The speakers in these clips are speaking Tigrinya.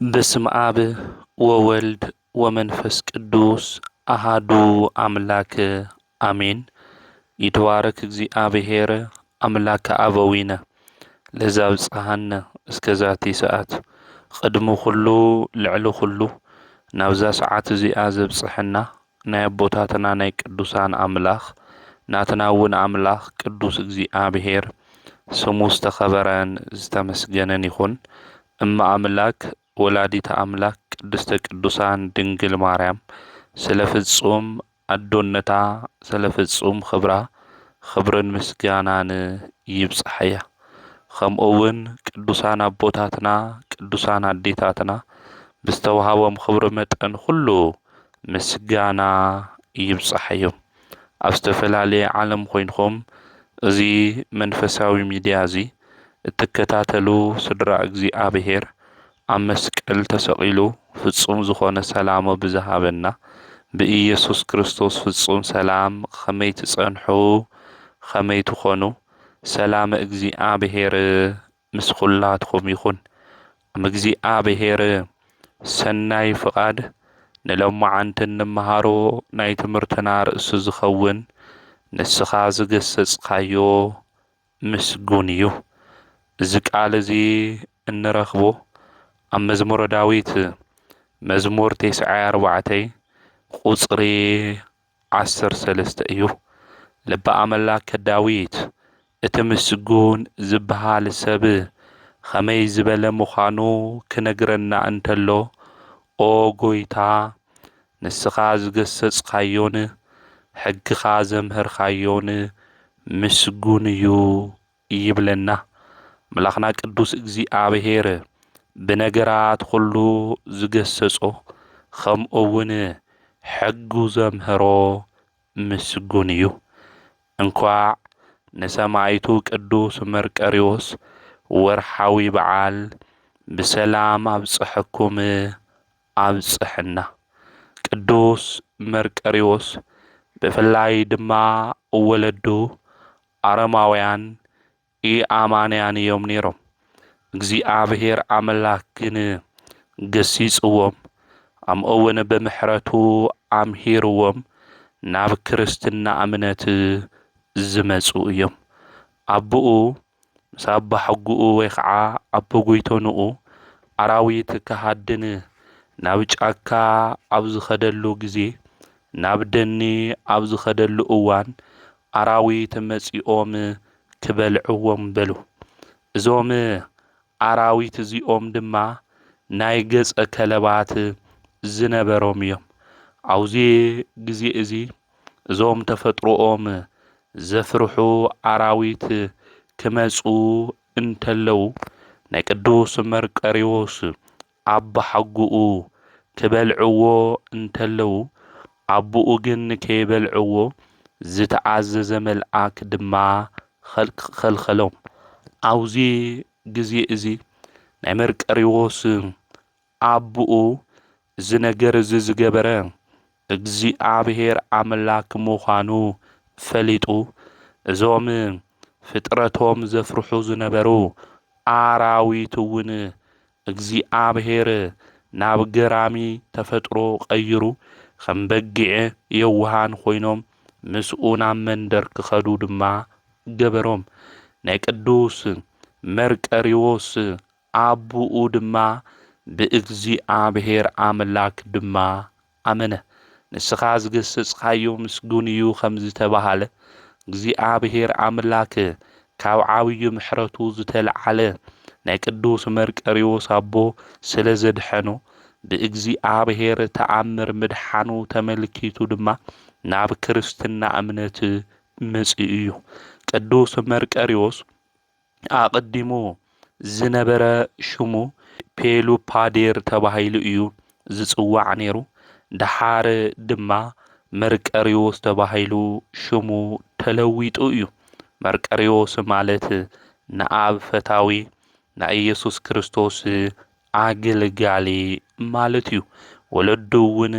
በስመ አብ ወወልድ ወመንፈስ ቅዱስ አሃዱ አምላክ አሜን። ይትባረክ እግዚኣብሔር አምላክ አበዊነ ለዛብጽሐነ እስከ ዛቲ ሰዓት። ቅድሚ ኩሉ ልዕሊ ኩሉ ናብዛ ሰዓት እዚኣ ዘብጽሐና ናይ ኣቦታትና ናይ ቅዱሳን ኣምላኽ ናትና እውን ኣምላኽ ቅዱስ እግዚኣብሔር ስሙ ዝተኸበረን ዝተመስገነን ይኹን። እመ ኣምላክ ወላዲተ ኣምላክ ቅድስተ ቅዱሳን ድንግል ማርያም ስለ ፍጹም ኣዶነታ ስለ ፍጹም ክብራ ክብርን ምስጋናን ይብጻሓያ። ከምኡ እውን ቅዱሳን ኣቦታትና ቅዱሳን ኣዴታትና ብዝተዋህቦም ክብሪ መጠን ኩሉ ምስጋና ይብጻሓዮም። ኣብ ዝተፈላለየ ዓለም ኮይንኩም እዚ መንፈሳዊ ሚድያ እዚ እትከታተሉ ስድራ እግዚኣብሔር ኣብ መስቀል ተሰቒሉ ፍጹም ዝኾነ ሰላሙ ብዝሃበና ብኢየሱስ ክርስቶስ ፍጹም ሰላም ከመይ ትጸንሑ ከመይ ትኾኑ? ሰላም እግዚኣብሔር ምስ ኩላትኩም ይኹን። እም እግዚኣብሔር ሰናይ ፍቓድ ንሎማዓንቲ እንመሃሮ ናይ ትምህርትና ርእሲ ዝኸውን ንስኻ ዝገሰጽካዮ ምስጉን እዩ። እዚ ቃል እዚ እንረኽቦ ኣብ መዝሙረ ዳዊት መዝሙር ተስዓይ ኣርባዕተ ቁጽሪ ዓሰርተ ሰለስተ እዩ። ልበ ኣመላክ ዳዊት እቲ ምስጉን ዝበሃል ሰብ ኸመይ ዝበለ ምዃኑ ክነግረና እንተሎ፣ ኦ ጐይታ፣ ንስኻ ዝገሰጽካዮን ሕግኻ ዘምሀርካዮን ምስጉን እዩ ይብለና። ኣምላኽና ቅዱስ እግዚኣብሔር ብነገራት ኹሉ ዝገሰጾ ኸምኡ እውን ሕጉ ዘምሀሮ ምስጉን እዩ። እንኳዕ ንሰማይቱ ቅዱስ መርቀሪዎስ ወርሓዊ በዓል ብሰላም ኣብጽሐኩም ኣብጽሐና። ቅዱስ መርቀሪዎስ ብፍላይ ድማ ወለዱ ኣረማውያን ኢኣማንያን እዮም ነይሮም። እግዚኣብሔር ኣምላክ ግን ገሲጽዎም፣ ኣምኡ እውን ብምሕረቱ ኣምሂርዎም ናብ ክርስትና እምነት ዝመጹ እዮም። ኣቦኡ ምስ ኣባ ሕጉኡ ወይ ከዓ ኣቦ ጎይቶንኡ ኣራዊት ክሃድን ናብ ጫካ ኣብ ዝኸደሉ ግዜ፣ ናብ ደኒ ኣብ ዝኸደሉ እዋን ኣራዊት መጺኦም ክበልዕዎም በሉ። እዞም ኣራዊት እዚኦም ድማ ናይ ገጸ ከለባት ዝነበሮም እዮም። ኣብዚ ግዜ እዚ እዞም ተፈጥሮኦም ዘፍርሑ ኣራዊት ክመጹ እንተለዉ ናይ ቅዱስ መርቀሪዎስ ኣባሓጉኡ ክበልዕዎ እንተለዉ ኣቦኡ ግን ከይበልዕዎ ዝተኣዘዘ መልኣክ ድማ ኸልክ-፣ ኸልኸሎም። ኣብዚ ግዜ እዚ ናይ መርቀሪዎስ ኣቦኡ እዚ ነገር እዚ ዝገበረ እግዚኣብሔር ኣምላክ ምዃኑ ፈሊጡ፣ እዞም ፍጥረቶም ዘፍርሑ ዝነበሩ ኣራዊት እውን እግዚኣብሔር ናብ ገራሚ ተፈጥሮ ቀይሩ፣ ከም በጊዕ የዋሃን ኮይኖም ምስኡ ናብ መንደር ክኸዱ ድማ ገበሮም። ናይ ቅዱስ መርቀሪዎስ ኣቦኡ ድማ ብእግዚኣብሔር ኣምላክ ድማ ኣመነ። ንስኻ ዝገሰጽካዮ ምስጉን እዩ ከም ዝተባሃለ፣ እግዚኣብሔር ኣምላክ ካብ ዓብዪ ምሕረቱ ዝተልዓለ ናይ ቅዱስ መርቀሪዎስ ኣቦ ስለ ዘድሐኖ፣ ብእግዚኣብሔር ተኣምር ምድሓኑ ተመልኪቱ ድማ ናብ ክርስትና እምነት መጺኡ እዩ። ቅዱስ መርቀሪዎስ ኣቐዲሙ ዝነበረ ሽሙ ፔሉፓዴር ተባሂሉ እዩ ዝጽዋዕ ነይሩ። ደሓር ድማ መርቀሪዎስ ተባሂሉ ሽሙ ተለዊጡ እዩ። መርቀሪዎስ ማለት ንኣብ ፈታዊ ናይ ኢየሱስ ክርስቶስ ኣገልጋሊ ማለት እዩ። ወለዱ እውን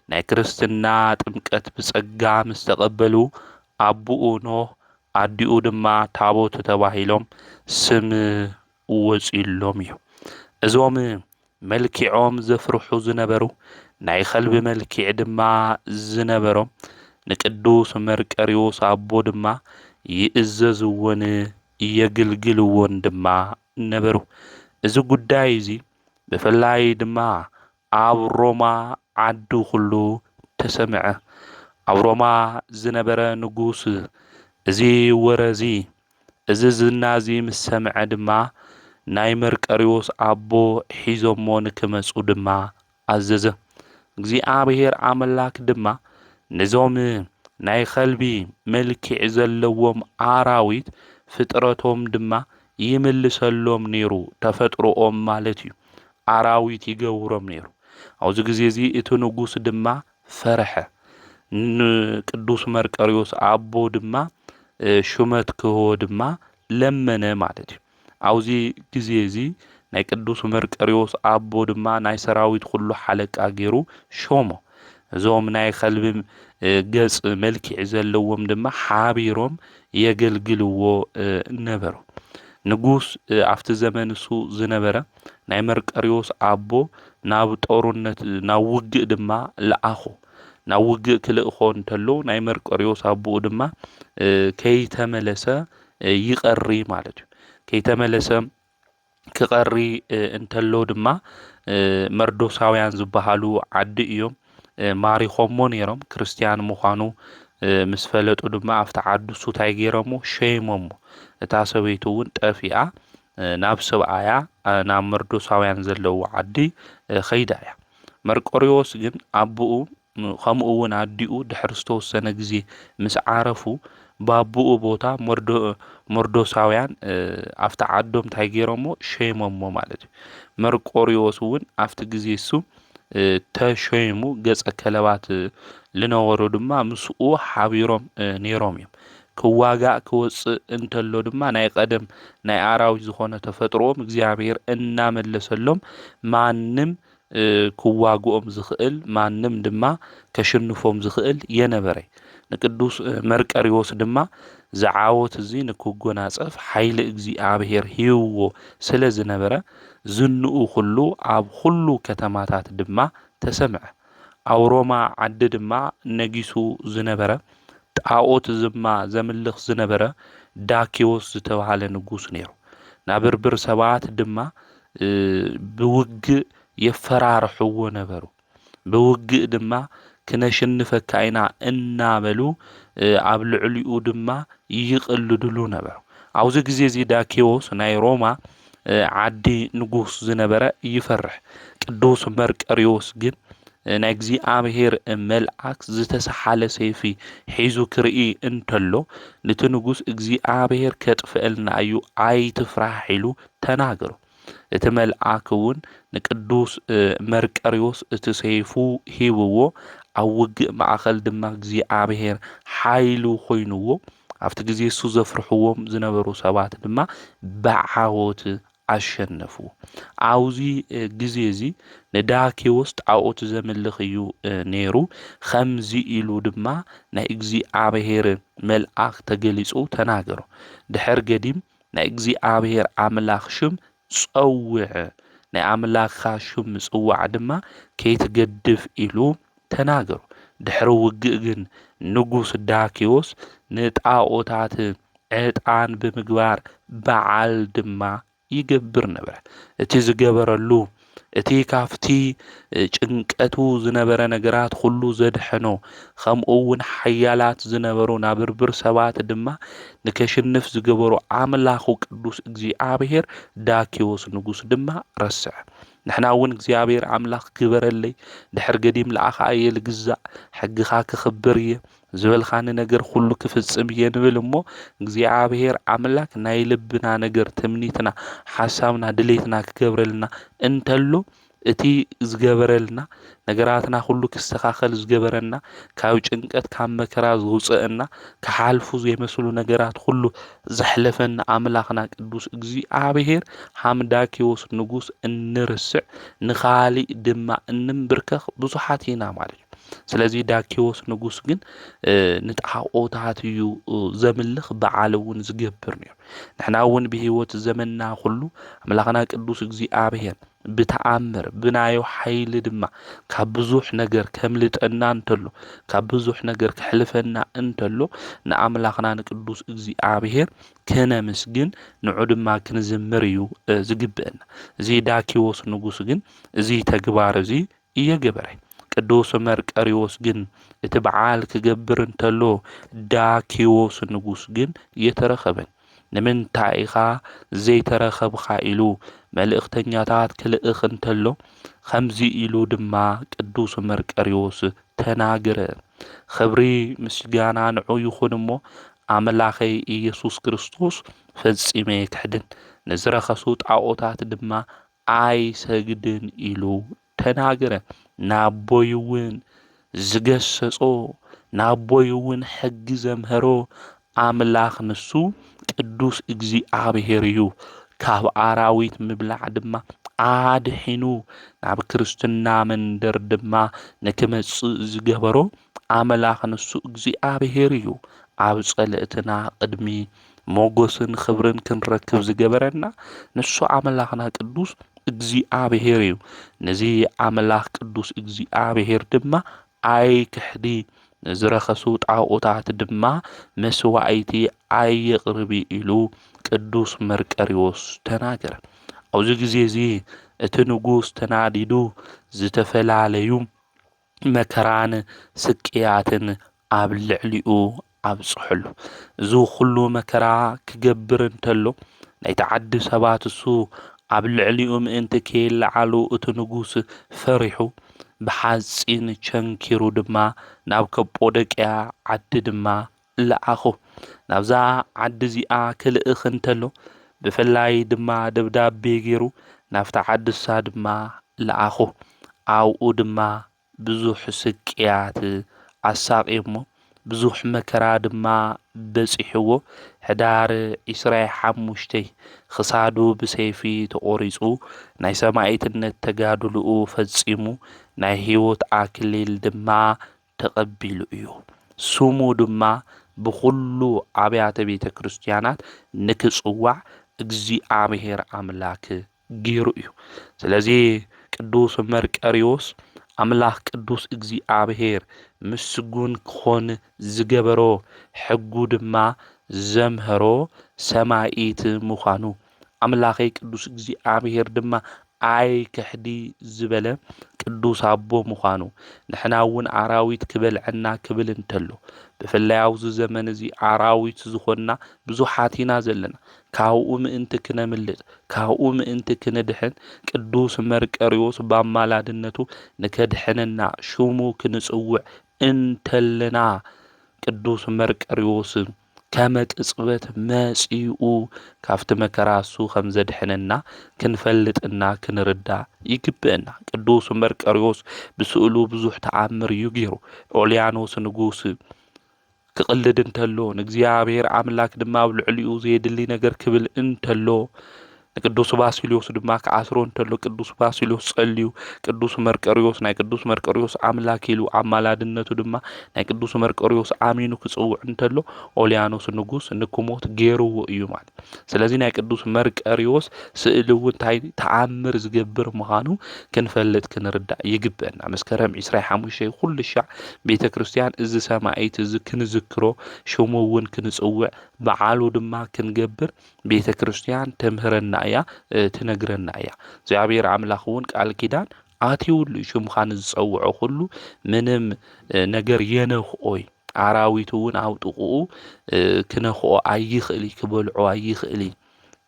ናይ ክርስትና ጥምቀት ብጸጋ ምስ ተቐበሉ ኣቦኡ ኖህ ኣዲኡ ድማ ታቦት ተባሂሎም ስም ወጺሎም እዩ። እዞም መልኪዖም ዘፍርሑ ዝነበሩ፣ ናይ ኸልቢ መልኪዕ ድማ ዝነበሮም፣ ንቅዱስ መርቀሪዎስ ኣቦ ድማ ይእዘዝዎን የግልግልዎን ድማ ነበሩ። እዚ ጉዳይ እዚ ብፍላይ ድማ ኣብ ሮማ ዓዱ ኩሉ ተሰምዐ። ኣብ ሮማ ዝነበረ ንጉስ እዚ ወረ እዚ፣ እዚ ዝና እዚ ምስ ሰምዐ ድማ፣ ናይ መርቀሪዎስ ኣቦ ሒዞሞ ንክመጹ ድማ ኣዘዘ። እግዚኣብሔር ኣምላክ ድማ ነዞም ናይ ኸልቢ መልክዕ ዘለዎም ኣራዊት ፍጥረቶም ድማ ይምልሰሎም ነይሩ፣ ተፈጥሮኦም ማለት እዩ። ኣራዊት ይገብሮም ነይሩ። ኣብዚ ግዜ እዚ እቲ ንጉስ ድማ ፈርሐ። ንቅዱስ መርቀሪዎስ ኣቦ ድማ፣ እ፣ ሹመት ክህቦ ድማ ለመነ ማለት እዩ። ኣብዚ ግዜ እዚ ናይ ቅዱስ መርቀሪዎስ ኣቦ ድማ ናይ ሰራዊት ኩሉ ሓለቃ ገይሩ ሾሞ። እዞም ናይ ኸልቢ፣ እ፣ ገጽ መልክዕ ዘለዎም ድማ ሓቢሮም የገልግልዎ፣ እ፣ ነበሩ። ንጉስ፣ እ፣ ኣብቲ ዘመን እሱ ዝነበረ ናይ መርቀሪዎስ ኣቦ ናብ ጦርነት፣ ናብ ውግእ ድማ ለኣኾ። ናብ ውግእ ክልእኾ እንተሎ፣ ናይ መርቀሪዎስ ኣቦኡ ድማ፣ እ፣ ከይተመለሰ፣ እ፣ ይቐሪ ማለት እዩ። ከይተመለሰ ክቐሪ፣ እ፣ እንተሎ ድማ፣ እ፣ መርዶሳውያን ዝበሃሉ ዓዲ እዮም፣ እ፣ ማሪኾሞ ነይሮም። ክርስትያን ምዃኑ፣ እ፣ ምስ ፈለጡ ድማ፣ ኣብቲ ዓዲ እሱ እንታይ ገይሮሞ? ሸይሞሞ። እታ ሰበይቱ እውን ጠፊኣ፣ እ፣ ናብ ሰብኣያ፣ እ፣ ናብ መርዶሳውያን ዘለዉ ዓዲ፣ እ፣ ኸይዳ እያ። መርቆሪዎስ ግን ኣቦኡ፣ እ፣ ከምኡ እውን ኣዲኡ ድሕሪ ዝተወሰነ ግዜ ምስ ዓረፉ፣ ባቦኡ ቦታ መርዶ-፣ መርዶሳውያን፣ እ፣ ኣብቲ ዓዶም እንታይ ገይሮሞ? ሸይሞሞ ማለት እዩ። መርቆሪዎስ እውን ኣብቲ ግዜ እሱ፣ እ፣ ተሸይሙ፣ ገጸ ከለባት፣ እ፣ ልነበሩ ድማ ምስኡ ሓቢሮም፣ እ፣ ነይሮም እዮም። ክዋጋእ ክወጽእ እንተሎ ድማ ናይ ቀደም ናይ ኣራዊት ዝኾነ ተፈጥሮኦም እግዚኣብሔር እናመለሰሎም፣ ማንም፣ እ፣ ክዋግኦም ዝኽእል፣ ማንም ድማ ከሽንፎም ዝኽእል የነበረ። ንቅዱስ፣ እ፣ መርቀሪዎስ ድማ ዝዓወት እዚ ንክጎናጸፍ ሓይሊ እግዚኣብሔር ሂብዎ ስለ ዝነበረ፣ ዝንኡ ኩሉ ኣብ ኩሉ ከተማታት ድማ ተሰምዐ። ኣብ ሮማ ዓዲ ድማ ነጊሱ ዝነበረ፣ ጣኦት ድማ ዘምልኽ ዝነበረ ዳኪዎስ ዝተባህለ ንጉስ ነይሩ። ናብርብር ሰባት ድማ፣ እ፣ ብውግእ የፈራርሕዎ ነበሩ። ብውግእ ድማ ክነሽንፈካ ኢና እናበሉ፣ እ፣ ኣብ ልዕሊኡ ድማ ይቕልድሉ ነበሩ። ኣብዚ ግዜ እዚ ዳኪዎስ ናይ ሮማ፣ እ፣ ዓዲ ንጉስ ዝነበረ ይፈርሕ። ቅዱስ መርቀሪዎስ ግን፣ እ፣ ናይ እግዚኣብሔር መልኣክ ዝተሰሓለ ሰይፊ ሒዙ ክርኢ እንተሎ፣ ነቲ ንጉስ እግዚኣብሔር ከጥፍአልና እዩ፣ ኣይትፍራሕ ኢሉ ተናገሮ። እቲ መልኣክ እውን ንቅዱስ፣ እ፣ መርቀሪዎስ እቲ ሰይፉ ሂብዎ፣ ኣብ ውግእ ማእከል ድማ እግዚኣብሔር ሓይሉ ኮይንዎ፣ ኣብቲ ግዜ እሱ ዘፍርሕዎም ዝነበሩ ሰባት ድማ ብዓወት ኣሸነፍዎ። ኣብዚ፣ እ፣ ግዜ እዚ ንዳኪዎስ ጣኦት ዘምልኽ እዩ፣ እ፣ ነይሩ። ከምዚ ኢሉ ድማ ናይ እግዚኣብሔር መልኣክ ተገሊጹ ተናገሮ። ድሕር ገዲም ናይ እግዚኣብሔር ኣምላኽ ሽም ጸውዕ፣ ናይ ኣምላኽካ ሽም ምጽዋዕ ድማ ከይትገድፍ ኢሉ ተናገሮ። ድሕሪ ውግእ ግን ንጉስ ዳኪዎስ ንጣኦታት ዕጣን ብምግባር በዓል ድማ ይገብር ነበረ። እቲ ዝገበረሉ፣ እቲ ካብቲ ጭንቀቱ ዝነበረ ነገራት ኩሉ ዘድሐኖ፣ ከምኡ እውን ሓያላት ዝነበሩ ናብርብር ሰባት ድማ ንከሽንፍ ዝገበሮ ኣምላኹ ቅዱስ እግዚኣብሔር ዳኪዎስ ንጉስ ድማ ረስዐ። ንሕና እውን እግዚኣብሔር ኣምላኽ ግበረለይ፣ ድሕር ገዲም ለኣኻ እየ ልግዛእ፣ ሕግኻ ክኽብር እየ፣ ዝበልካኒ ነገር ኩሉ ክፍጽም እየ ንብል እሞ፣ እግዚኣብሔር ኣምላክ ናይ ልብና ነገር፣ ትምኒትና፣ ሓሳብና፣ ድሌትና ክገብረልና እንተሎ፣ እቲ ዝገበረልና፣ ነገራትና ኩሉ ክስተኻኸል ዝገበረና፣ ካብ ጭንቀት ካብ መከራ ዘውፅአና፣ ክሓልፉ ዘይመስሉ ነገራት ኩሉ ዘሕለፈና ኣምላኽና ቅዱስ እግዚኣብሔር ሃምዳኪዎስ ንጉስ እንርስዕ፣ ንኻሊእ ድማ እንምብርከኽ ብዙሓት ኢና ማለት እዩ። ስለዚ ዳኪዎስ ንጉስ ግን፣ እ፣ ንጣኦታት እዩ፣ እ፣ ዘምልኽ፣ በዓል እውን ዝገብር ነይሩ። ንሕና እውን ብህይወት ዘመንና ኩሉ ኣምላኽና ቅዱስ እግዚኣብሔር ብተኣምር ብናዩ ሓይሊ ድማ ካብ ብዙሕ ነገር ከምልጠና እንተሎ፣ ካብ ብዙሕ ነገር ክሕልፈና እንተሎ፣ ንኣምላኽና ንቅዱስ እግዚኣብሔር ክነምስግን ንዑ ድማ ክንዝምር እዩ ዝግብአና። እዚ ዳኪዎስ ንጉስ ግን እዚ ተግባር እዚ እየገበረ። ቅዱስ መርቀሪዎስ ግን እቲ በዓል ክገብር እንተሎ ዳኪዎስ ንጉስ ግን እየተረኸበን። ንምንታይ ኢኻ ዘይተረኸብኻ ኢሉ መልእኽተኛታት ክልእኽ እንተሎ፣ ከምዚ ኢሉ ድማ ቅዱስ መርቀሪዎስ ተናገረ። ክብሪ ምስጋና ንዑ ይኹን እሞ፣ ኣምላኸይ ኢየሱስ ክርስቶስ ፈጺመ ኣይክሕድን፣ ንዝረኸሱ ጣዖታት ድማ ኣይሰግድን ኢሉ ተናገረ። ናቦይ እውን ዝገሰጾ፣ ናቦይ እውን ሕጊ ዘምሀሮ ኣምላኽ ንሱ ቅዱስ እግዚኣብሔር እዩ። ካብ ኣራዊት ምብላዕ ድማ ኣድሒኑ ናብ ክርስትና መንደር ድማ ንክመጽእ ዝገበሮ ኣምላኽ ንሱ እግዚኣብሔር እዩ። ኣብ ጸለእትና ቅድሚ ሞጎስን ክብርን ክንረክብ ዝገበረና ንሱ ኣምላኽና ቅዱስ እግዚኣብሔር እዩ። ነዚ ኣምላኽ ቅዱስ እግዚኣብሔር ድማ ኣይክሕዲ፣ ንዝረኸሱ ጣዖታት ድማ መስዋእቲ ኣየቕርቢ ኢሉ ቅዱስ መርቀሪዎስ ተናገረ። ኣብዚ ግዜ እዚ እቲ ንጉስ ተናዲዱ ዝተፈላለዩ መከራን ስቅያትን ኣብ ልዕሊኡ ኣብጽሑሉ። እዚ ኩሉ መከራ ክገብር እንተሎ፣ ናይቲ ዓዲ ሰባት እሱ ኣብ ልዕሊኡ ምእንቲ ከየለዓሉ እቲ ንጉስ ፈሪሑ፣ ብሓጺን ቸንኪሩ ድማ ናብ ከጶደቅያ ዓዲ ድማ ለኣኾ። ናብዛ ዓዲ እዚኣ ክልእኽ እንተሎ፣ ብፍላይ ድማ ደብዳቤ ገይሩ ናብታ ዓዲ እሳ ድማ ለኣኾ። ኣብኡ ድማ ብዙሕ ስቅያት ኣሳቕዮሞ፣ ብዙሕ መከራ ድማ በጺሕዎ። ሕዳር ዒስራይ ሓሙሽተይ ክሳዱ ብሰይፊ ተቖሪጹ፣ ናይ ሰማኢትነት ተጋድልኡ ፈጺሙ፣ ናይ ህይወት ኣክሊል ድማ ተቐቢሉ እዩ። ስሙ ድማ ብኹሉ ኣብያተ ቤተ ክርስቲያናት ንክጽዋዕ እግዚኣብሔር ኣምላክ ገይሩ እዩ። ስለዚ ቅዱስ መርቀሪዎስ ኣምላኽ ቅዱስ እግዚኣብሔር ምስጉን ክኾን ዝገበሮ፣ ሕጉ ድማ ዘምሀሮ ሰማኢት ምዃኑ፣ ኣምላኸይ ቅዱስ እግዚኣብሔር ድማ ኣይክሕዲ ዝበለ ቅዱስ ኣቦ ምዃኑ፣ ንሕና እውን ኣራዊት ክበልዐና ክብል እንተሎ፣ ብፍላይ ኣብዚ ዘመን እዚ ኣራዊት ዝኾንና ብዙሓት ኢና ዘለና። ካብኡ ምእንቲ ክነምልጥ፣ ካብኡ ምእንቲ ክንድሕን፣ ቅዱስ መርቀሪዎስ ብኣማላድነቱ ንከድሕነና ሽሙ ክንጽውዕ እንተለና፣ ቅዱስ መርቀሪዎስ ከመ ቅጽበት መጺኡ ካብቲ መከራ እሱ ከም ዘድሕነና ክንፈልጥና ክንርዳእ ይግብእና። ቅዱስ መርቀሪዎስ ብስእሉ ብዙሕ ተኣምር እዩ ገይሩ። ኦልያኖስ ንጉስ ክቕልድ እንተሎ፣ ንእግዚኣብሔር ኣምላክ ድማ ኣብ ልዕሊኡ ዘየድሊ ነገር ክብል እንተሎ፣ ንቅዱስ ባስልዮስ ድማ ክኣስሮ እንተሎ፣ ቅዱስ ባስልዮስ ጸልዩ፣ ቅዱስ መርቀሪዎስ ናይ ቅዱስ መርቀሪዎስ ኣምላክ ኢሉ ኣማላድነቱ ድማ ናይ ቅዱስ መርቀሪዎስ ኣሚኑ ክጽውዕ እንተሎ፣ ኦልያኖስ ንጉስ ንክሞት ገይርዎ እዩ ማለት። ስለዚ ናይ ቅዱስ መርቀሪዎስ ስእሊ እውን እንታይ ተኣምር ዝገብር ምዃኑ ክንፈልጥ ክንርዳእ ይግበአና። መስከረም ዒስራን ሓሙሽተን ኩሉ ሻዕ ቤተ ክርስቲያን እዚ ሰማዒት እዚ ክንዝክሮ፣ ሽሙ እውን ክንጽውዕ፣ በዓሉ ድማ ክንገብር ቤተ ክርስቲያን ተምህረና እያ፣ እ፣ ትነግረና እያ። እግዚኣብሔር ኣምላኽ እውን ቃል ኪዳን ኣትዩሉ እዩ። ሽምኻ ንዝጸውዖ ኩሉ ምንም፣ እ፣ ነገር የነኽኦ እዩ። ኣራዊት እውን ኣብ ጥቕኡ፣ እ፣ ክነኽኦ ኣይኽእል እዩ፣ ክበልዖ ኣይኽእል እዩ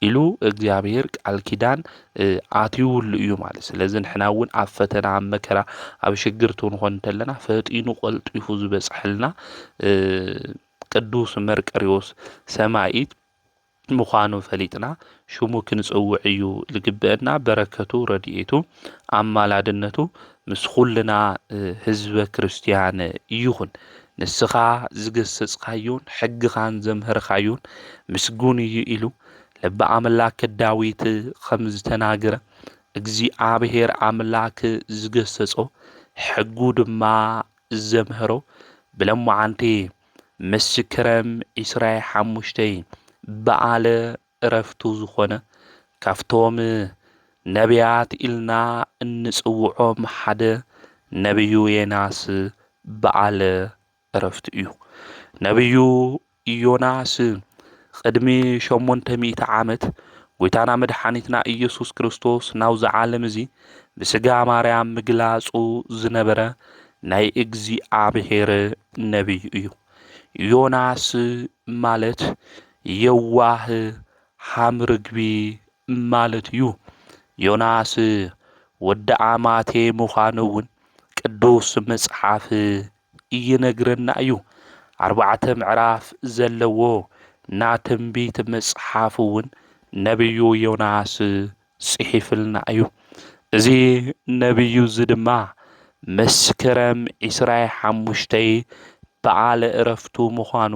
ኢሉ እግዚኣብሔር ቃል ኪዳን፣ እ፣ ኣትዩሉ እዩ ማለት። ስለዚ ንሕና እውን ኣብ ፈተና፣ ኣብ መከራ፣ ኣብ ሽግር ክንኾን እንተለና ፈጢኑ ቀልጢፉ ዝበጽሐልና፣ እ፣ ቅዱስ መርቀሪዎስ ሰማኢት ምዃኑ ፈሊጥና ሽሙ ክንጽውዕ እዩ ዝግበአና። በረከቱ፣ ረድኤቱ፣ ኣማላድነቱ ምስ ኩልና፣ እ፣ ህዝበ ክርስቲያን ይኹን። ንስኻ ዝገሰጽካዮን ሕግኻን ዘምሀርካዮን ምስጉን እዩ ኢሉ ልበ ኣምላክ ዳዊት ከም ዝተናገረ፣ እግዚኣብሔር ኣምላክ ዝገሰጾ ሕጉ ድማ ዘምሀሮ ብለማዓንቲ መስከረም ዒስራን ሓሙሽተን በዓለ ዕረፍቱ ዝኾነ ካብቶም ነቢያት ኢልና እንጽውዖም ሓደ ነቢዩ ዮናስ በዓለ ዕረፍቱ እዩ። ነቢዩ ዮናስ ቅድሚ ሸሞንተ ሚእቲ ዓመት ጐይታና መድሓኒትና ኢየሱስ ክርስቶስ ናብዚ ዓለም እዚ ብስጋ ማርያም ምግላጹ ዝነበረ ናይ እግዚኣብሔር ነቢይ እዩ። ዮናስ ማለት የዋህ ሃም ርግቢ ማለት እዩ። ዮናስ ወዲ ኣማቴ ምዃኑ እውን ቅዱስ መጽሓፍ ይነግረና እዩ። ኣርባዕተ ምዕራፍ ዘለዎ ናትንቢት መጽሓፍ እውን ነቢዩ ዮናስ ጽሒፍልና እዩ። እዚ ነቢዩ እዚ ድማ መስከረም ዒስራይ ሓሙሽተይ በዓለ ዕረፍቱ ምዃኑ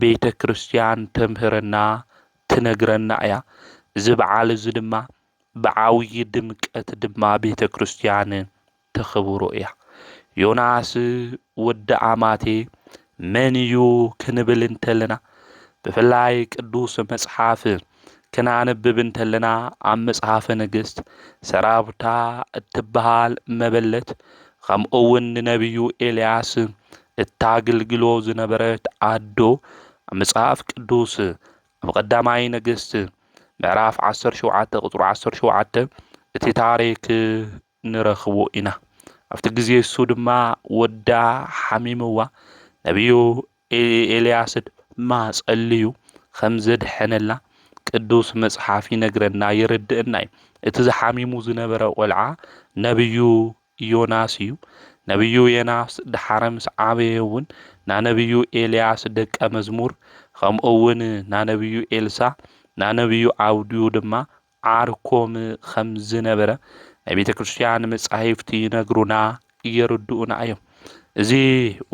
ቤተ ክርስቲያን ተምህረና ትነግረና እያ። እዚ በዓል እዚ ድማ ብዓብዪ ድምቀት ድማ ቤተ ክርስቲያን ተኽብሮ እያ። ዮናስ ወዲ ኣማቴ መን እዩ ክንብል እንተለና፣ ብፍላይ ቅዱስ መጽሓፍ ክናንብብ እንተለና፣ ኣብ መጽሓፈ ነገስት ሰራብታ እትበሃል መበለት፣ ከምኡ እውን ንነቢዩ ኤልያስ እታግልግሎ ዝነበረት ኣዶ፣ ኣብ መጽሓፍ ቅዱስ ኣብ ቀዳማይ ነገስት ምዕራፍ ዓሰርተ ሸውዓተ ቁጽሪ ዓሰርተ ሸውዓተ እቲ ታሪክ ንረኽቦ ኢና። ኣብቲ ግዜ እሱ ድማ ወዳ ሓሚምዋ፣ ነቢዩ ኤ-፣ ኤልያስ ድማ ጸልዩ ከም ዘድሐነላ ቅዱስ መጽሓፍ ይነግረና፣ የረድእና እዩ። እቲ ዝሓሚሙ ዝነበረ ቆልዓ ነቢዩ ዮናስ እዩ። ነቢዩ ዮናስ ደሓረ ምስ ዓበየ እውን፣ ናነቢዩ ኤልያስ ደቀ መዝሙር፣ ከምኡ እውን ናነቢዩ ኤልሳ፣ ናነቢዩ ኣብድዩ ድማ ዓርኮም ከም ዝነበረ ናይ ቤተ ክርስቲያን መጻሕፍቲ ይነግሩና፣ የርድኡና እዮም። እዚ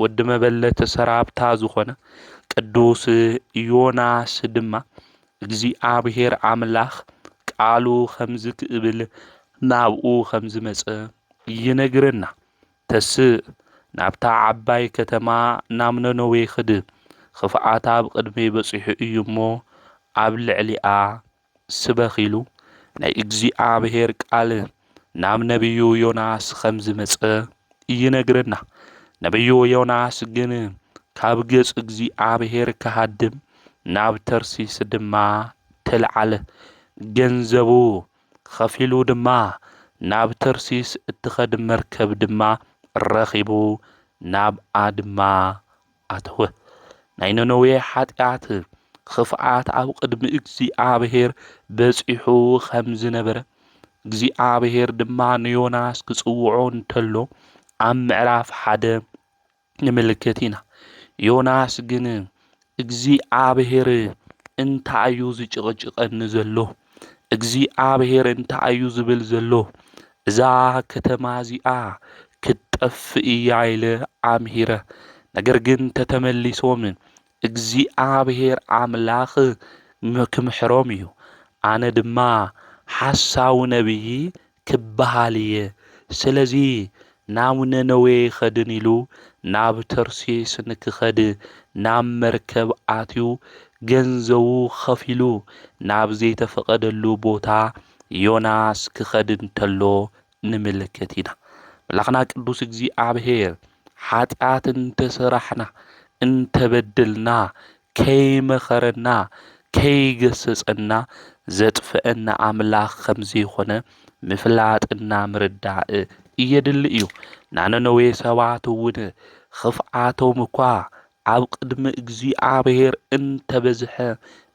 ወዲ መበለት ሰራብታ ዝኾነ ቅዱስ ዮናስ ድማ እግዚኣብሔር ኣምላኽ ቃሉ ከም ዝክብል ናብኡ ከም ዝመጸ ይነግረና። ተስእ ናብታ ዓባይ ከተማ ናብ ነነዌ ኽድ፣ ኽፍኣት ኣብ ቅድመይ በጺሑ እዩ እሞ ኣብ ልዕሊኣ ስበኽ ኢሉ ናይ እግዚኣብሔር ቃል ናብ ነቢዩ ዮናስ ከም ዝመጸ ይነግረና። ነቢዩ ዮናስ ግን ካብ ገጽ እግዚኣብሔር ክሃድም ናብ ተርሲስ ድማ ተልዓለ። ገንዘቡ ኸፊሉ ድማ ናብ ተርሲስ እትኸድ መርከብ ድማ ረኺቡ ናብኣ ድማ ኣተወ። ናይ ነነዌ ሓጢኣት ኽፍኣት ኣብ ቅድሚ እግዚኣብሔር በጺሑ ኸም ዝነበረ እግዚኣብሔር ድማ ንዮናስ ክጽውዖ እንተሎ ኣብ ምዕራፍ ሓደ ንምልከት ኢና። ዮናስ ግን እግዚኣብሔር እንታይ እዩ ዝጭቕጭቐኒ ዘሎ? እግዚኣብሔር እንታይ እዩ ዝብል ዘሎ? እዛ ከተማ እዚኣ ክትጠፍእ እያ ኢለ ኣምሂረ። ነገር ግን ተተመሊሶም እግዚኣብሔር ኣምላኽ ም-፣ ክምሕሮም እዩ። ኣነ ድማ ሓሳዊ ነቢይ ክበሃል እየ። ስለዚ ናብ ነነዌ ኸድን ኢሉ ናብ ተርሴስ ንክኸድ ናብ መርከብ ኣትዩ ገንዘቡ ኸፊሉ ናብ ዘይተፈቐደሉ ቦታ ዮናስ ክኸድ እንተሎ ንምልከት ኢና። ኣምላኽና ቅዱስ እግዚኣብሔር ሓጢኣት እንተሰራሕና እንተበደልና ከይመኸረና ከይገሰጸና ዘጥፍአና ኣምላኽ ከም ዘይኾነ ምፍላጥና ምርዳእ እየድሊ እዩ። ናነነዌ ሰባት እውን ኽፍኣቶም እኳ ኣብ ቅድሚ እግዚኣብሔር እንተበዝሐ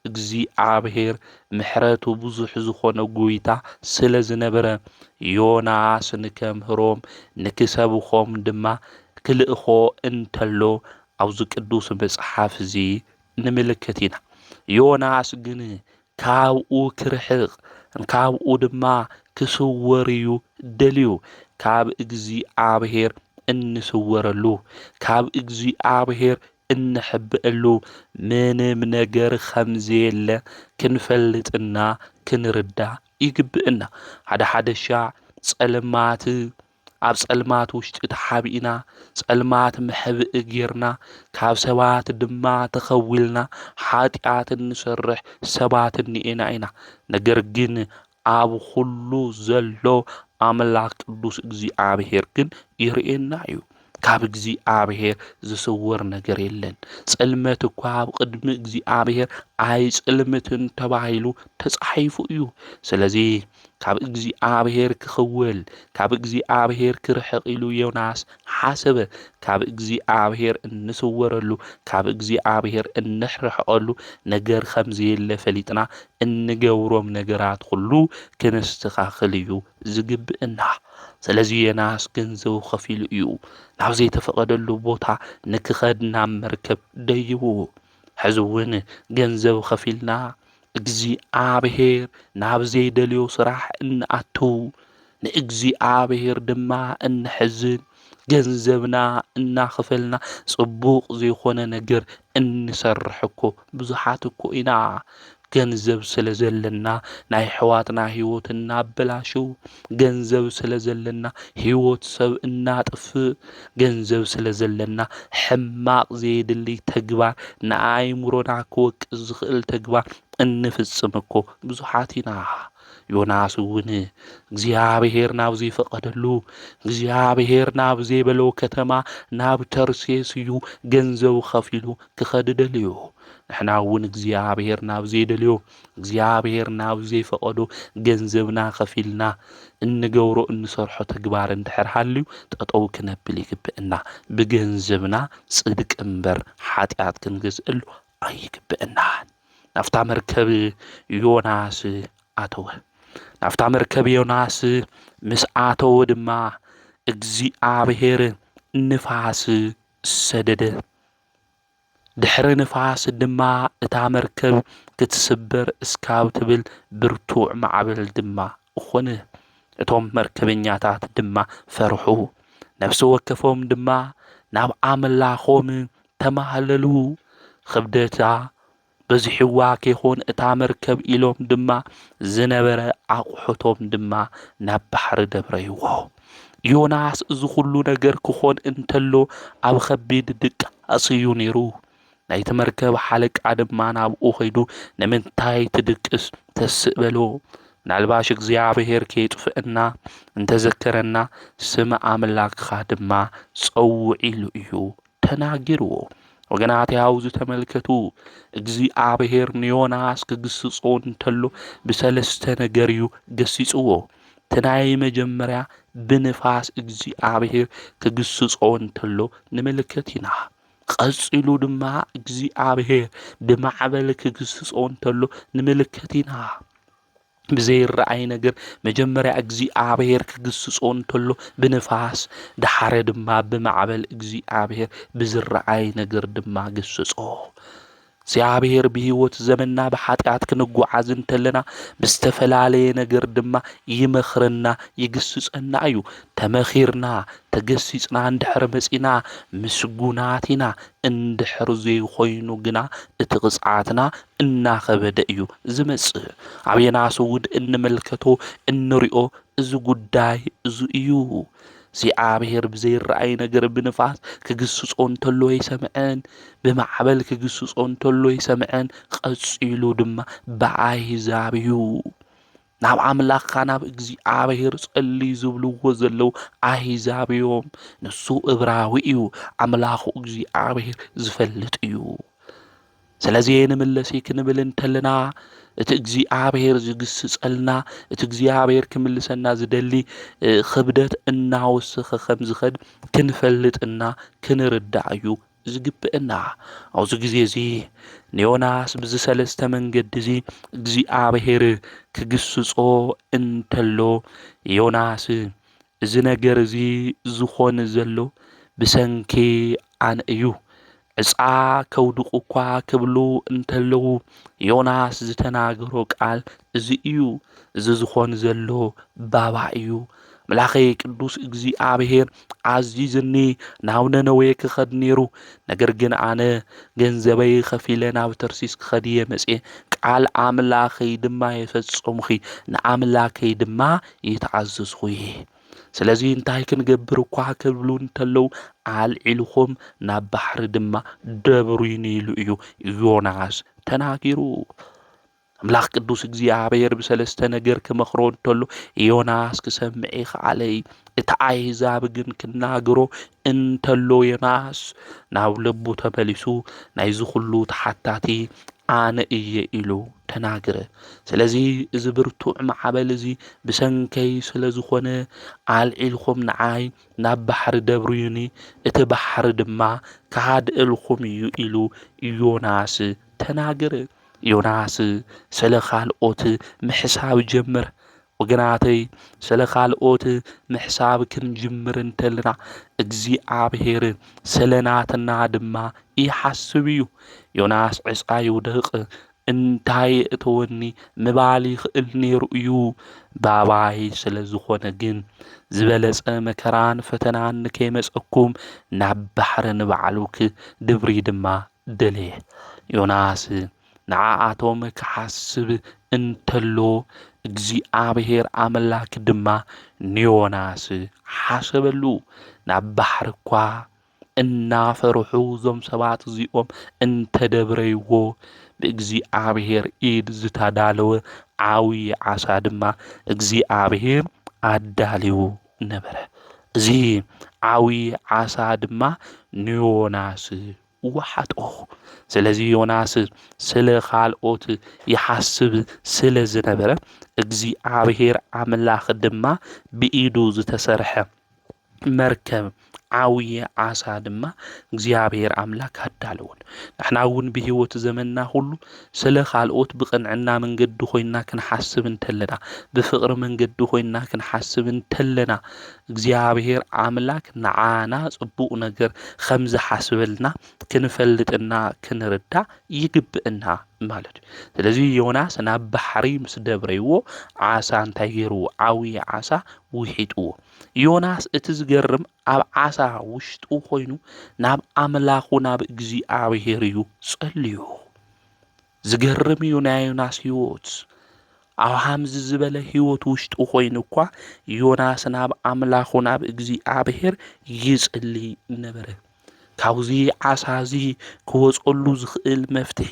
እግዚኣብሔር ምሕረቱ ብዙሕ ዝኾነ ጎይታ ስለ ዝነበረ ዮናስ ንከምህሮም ንክሰብኾም ድማ ክልእኾ እንተሎ ኣብዚ ቅዱስ መጽሓፍ እዚ ንምልከት ኢና። ዮናስ ግን ካብኡ ክርሕቕ፣ ካብኡ ድማ ክስወር እዩ ደልዩ። ካብ እግዚኣብሔር እንስወረሉ፣ ካብ እግዚኣብሔር እንሕብእሉ ምንም ነገር ከም ዘየለ ክንፈልጥና ክንርዳእ ይግብእና። ሓደ ሓደ ሻዕ ጸልማት ኣብ ጸልማት ውሽጢ ተሓቢእና፣ ጸልማት መሕብኢ ጌርና፣ ካብ ሰባት ድማ ተኸዊልና ሓጢኣት እንሰርሕ ሰባት እኒኤና ኢና። ነገር ግን ኣብ ኩሉ ዘሎ ኣምላኽ ቅዱስ እግዚኣብሔር ግን ይርእየና እዩ። ካብ እግዚኣብሔር ዝስወር ነገር የለን። ጽልመት እኳ ኣብ ቅድሚ እግዚኣብሔር ኣይጽልምትን ተባሂሉ ተጻሒፉ እዩ። ስለዚ ካብ እግዚኣብሔር ክኽውል፣ ካብ እግዚኣብሔር ክርሕቕ ኢሉ ዮናስ ሓሰበ። ካብ እግዚኣብሔር እንስወረሉ፣ ካብ እግዚኣብሔር እንርሕቐሉ ነገር ከም ዘየለ ፈሊጥና እንገብሮም ነገራት ኩሉ ክንስተኻኽል እዩ ዝግብእና። ስለዚ ዮናስ ገንዘቡ ከፊሉ እዩ ናብ ዘይተፈቐደሉ ቦታ ንክኸድ ናብ መርከብ ደይቡ። ሕዚ እውን ገንዘብ ከፊልና እግዚኣብሔር ናብ ዘይደልዮ ስራሕ እንኣቱ፣ ንእግዚኣብሔር ድማ እንሕዝን፣ ገንዘብና እናኸፈልና ጽቡቕ ዘይኮነ ነገር እንሰርሕ እኮ ብዙሓት እኮ ኢና። ገንዘብ ስለ ዘለና ናይ ኣሕዋትና ህይወት እናበላሽው፣ ገንዘብ ስለ ዘለና ህይወት ሰብ እናጥፍእ፣ ገንዘብ ስለ ዘለና ሕማቕ ዘየድሊ ተግባር፣ ንኣእምሮና ክወቅስ ዝኽእል ተግባር እንፍጽም እኮ ብዙሓት ኢና። ዮናስ እውን እግዚኣብሔር ናብ ዘይፈቐደሉ፣ እግዚኣብሔር ናብ ዘይበሎ ከተማ ናብ ተርሴስ እዩ ገንዘቡ ከፊሉ ክኸድ ደልዩ። ንሕና እውን እግዚኣብሔር ናብ ዘይደልዮ፣ እግዚኣብሔር ናብ ዘይፈቐዶ ገንዘብና ከፊልና እንገብሮ እንሰርሖ ተግባር እንድሕር ሃልዩ ጠጠው ክነብል ይግብእና። ብገንዘብና ጽድቂ እምበር ሓጢኣት ክንገዝእሉ ኣይግብእናን። ናብታ መርከብ ዮናስ ኣተወ። ናብታ መርከብ ዮናስ ምስ ኣተወ ድማ እግዚኣብሔር ንፋስ ሰደደ። ድሕሪ ንፋስ ድማ እታ መርከብ ክትስበር እስካብ ትብል ብርቱዕ ማዕበል ድማ ኾነ። እቶም መርከበኛታት ድማ ፈርሑ። ነፍሲ ወከፎም ድማ ናብ ኣምላኾም ተማህለሉ። ክብደታ በዚሕዋ ከይኾን እታ መርከብ ኢሎም ድማ ዝነበረ ኣቑሑቶም ድማ ናብ ባሕሪ ደብረይዎ። ዮናስ እዚ ኩሉ ነገር ክኾን እንተሎ ኣብ ኸቢድ ድቃስ እዩ ነይሩ። ናይቲ መርከብ ሓለቃ ድማ ናብኡ ኸይዱ፣ "ንምንታይ ትድቅስ? ተስእ" በሎ። "ምናልባሽ እግዚኣብሔር ከየጥፍአና እንተዘከረና፣ ስም ኣምላኽካ ድማ ጸውዕ" ኢሉ እዩ ተናጊርዎ። ወገናት፣ ያው ዝተመልከቱ፣ እግዚኣብሔር ንዮናስ ክግስጾ እንተሎ ብሰለስተ ነገር እዩ ገሲጽዎ። እቲ ናይ መጀመርያ ብንፋስ እግዚኣብሔር ክግስጾ እንተሎ ንምልከት ኢና። ቀጺሉ ድማ እግዚኣብሔር ብማዕበል ክግስጾ እንተሎ ንምልከት ኢና። ብዘይረኣይ ነገር መጀመርያ እግዚኣብሔር ክግስጾ እንተሎ ብንፋስ፣ ደሓረ ድማ ብማዕበል እግዚኣብሔር ብዝረኣይ ነገር ድማ ገሰጾ። እግዚኣብሔር ብህይወት ዘመንና ብሓጢኣት ክንጓዓዝ እንተለና ብዝተፈላለየ ነገር ድማ ይመኽረና፣ ይግስጸና እዩ። ተመኺርና፣ ተገሲጽና እንድሕር መጺና ምስጉናት ኢና። እንድሕር ዘይኮይኑ ግና እቲ ቅጽዓትና እናኸበደ እዩ ዝመጽእ። ኣብ ዮናስ እውን እንምልከቶ፣ እንሪኦ እዚ ጉዳይ እዚ እዩ። እግዚኣብሔር ብዘይረኣይ ነገር ብንፋስ ክግስጾ እንተሎ ኣይሰምዐን፣ ብማዕበል ክግስጾ እንተሎ ኣይሰምዐን፣ ቀጺሉ ድማ ብኣህዛብ እዩ። ናብ ኣምላኽካ ናብ እግዚኣብሔር ጸሊ ዝብልዎ ዘለዉ ኣህዛብ እዮም። ንሱ እብራዊ እዩ፣ ኣምላኹ እግዚኣብሔር ዝፈልጥ እዩ። ስለዚ ንምለሲ ክንብል እንተለና፣ እቲ እግዚኣብሔር ዝግስጸልና፣ እቲ እግዚኣብሔር ክምልሰና ዝደሊ፣ እ፣ ክብደት እናወሰኸ ከም ዝኸድ ክንፈልጥና ክንርዳእ እዩ ዝግብእና። ኣብዚ ግዜ እዚ ንዮናስ ብዚ ሰለስተ መንገዲ እዚ እግዚኣብሔር ክግስጾ እንተሎ፣ ዮናስ፣ "እዚ ነገር እዚ ዝኾን ዘሎ ብሰንኪ ኣነ እዩ። ዕጻ ከውድቑ እኳ ክብሉ እንተለዉ፣ ዮናስ ዝተናገሮ ቃል እዚ እዩ። እዚ ዝኾን ዘሎ ባባ እዩ። ኣምላኸይ ቅዱስ እግዚኣብሔር ኣዚዝኒ ናብ ነነዌ ክኸድ ነይሩ። ነገር ግን ኣነ ገንዘበይ ከፊለ ናብ ተርሲስ ክኸድ እየ መጽየ። ቃል ኣምላኸይ ድማ የፈጸምኹ፣ ንኣምላከይ ድማ ይተኣዘዝኹ እየ። ስለዚ እንታይ ክንገብር እኳ ክብሉ እንተለዉ፣ ኣልዒልኹም ናብ ባሕሪ ድማ ደብሩኒ" ኢሉ እዩ ዮናስ ተናጊሩ። ኣምላኽ ቅዱስ እግዚኣብሔር ብሰለስተ ነገር ክመኽሮ እንተሎ ዮናስ ክሰምዕ ይኸኣለ እዩ። እቲ ኣህዛብ ግን ክናገሮ እንተሎ ዮናስ ናብ ልቡ ተመሊሱ ናይዚ ኩሉ ተሓታቲ ኣነ እየ ኢሉ ተናገረ። ስለዚ እዚ ብርቱዕ ማዕበል እዚ ብሰንከይ ስለ ዝኾነ ኣልዒልኹም ንዓይ ናብ ባሕሪ ደብርዩኒ፣ እቲ ባሕሪ ድማ ክሃድእልኹም እዩ ኢሉ ዮናስ ተናገረ። ዮናስ ስለ ካልኦት ምሕሳብ ጀመረ። ወገናተይ፣ ስለ ካልኦት ምሕሳብ ክንጅምር እንተለና እግዚኣብሔር ስለ ናትና ድማ ይሓስብ እዩ። ዮናስ ዕፃ ይውደቕ እንታይ የእተወኒ ምባል ይኽእል ነይሩ እዩ። ባባይ ስለ ዝኾነ ግን ዝበለጸ መከራን ፈተናን ንከይመጸኩም ናብ ባሕሪ ንባዕሉ ክድብሪ ድማ ደለየ። ዮናስ ንዓኣቶም ክሓስብ እንተሎ እግዚኣብሔር ኣምላክ ድማ ንዮናስ ሓሰበሉ። ናብ ባሕሪ እኳ እናፈርሑ እዞም ሰባት እዚኦም እንተደብረይዎ ብእግዚኣብሔር ኢድ ዝተዳለወ ዓብዪ ዓሳ ድማ እግዚኣብሔር ኣዳልዩ ነበረ። እዚ ዓብዪ ዓሳ ድማ ንዮናስ ወሓጦ። ስለዚ ዮናስ ስለ ካልኦት ይሓስብ ስለ ዝነበረ እግዚኣብሔር ኣምላኽ ድማ ብኢዱ ዝተሰርሐ መርከብ ዓብዪ ዓሳ ድማ እግዚኣብሔር ኣምላክ ኣዳለወን። ንሕና እውን ብህይወት ዘመንና ኩሉ ስለ ካልኦት ብቕንዕና መንገዲ ኮይንና ክንሓስብ እንተለና፣ ብፍቕሪ መንገዲ ኮይንና ክንሓስብ እንተለና እግዚኣብሔር ኣምላክ ንዓና ጽቡቕ ነገር ከም ዝሓስበልና ክንፈልጥና ክንርዳእ ይግብእና ማለት እዩ። ስለዚ ዮናስ ናብ ባሕሪ ምስ ደብረይዎ ዓሳ እንታይ ገይርዎ? ዓብዪ ዓሳ ውሒጥዎ። ዮናስ እቲ ዝገርም ኣብ ዓሳ ውሽጡ ኮይኑ ናብ ኣምላኹ ናብ እግዚኣብሔር እዩ ጸልዩ። ዝገርም እዩ ናይ ዮናስ ህይወት። ኣብ ሃምዚ ዝበለ ህይወት ውሽጡ ኮይኑ እኳ ዮናስ ናብ ኣምላኹ ናብ እግዚኣብሔር ይጽሊ ነበረ። ካብዚ ዓሳ እዚ ክወጸሉ ዝኽእል መፍትሒ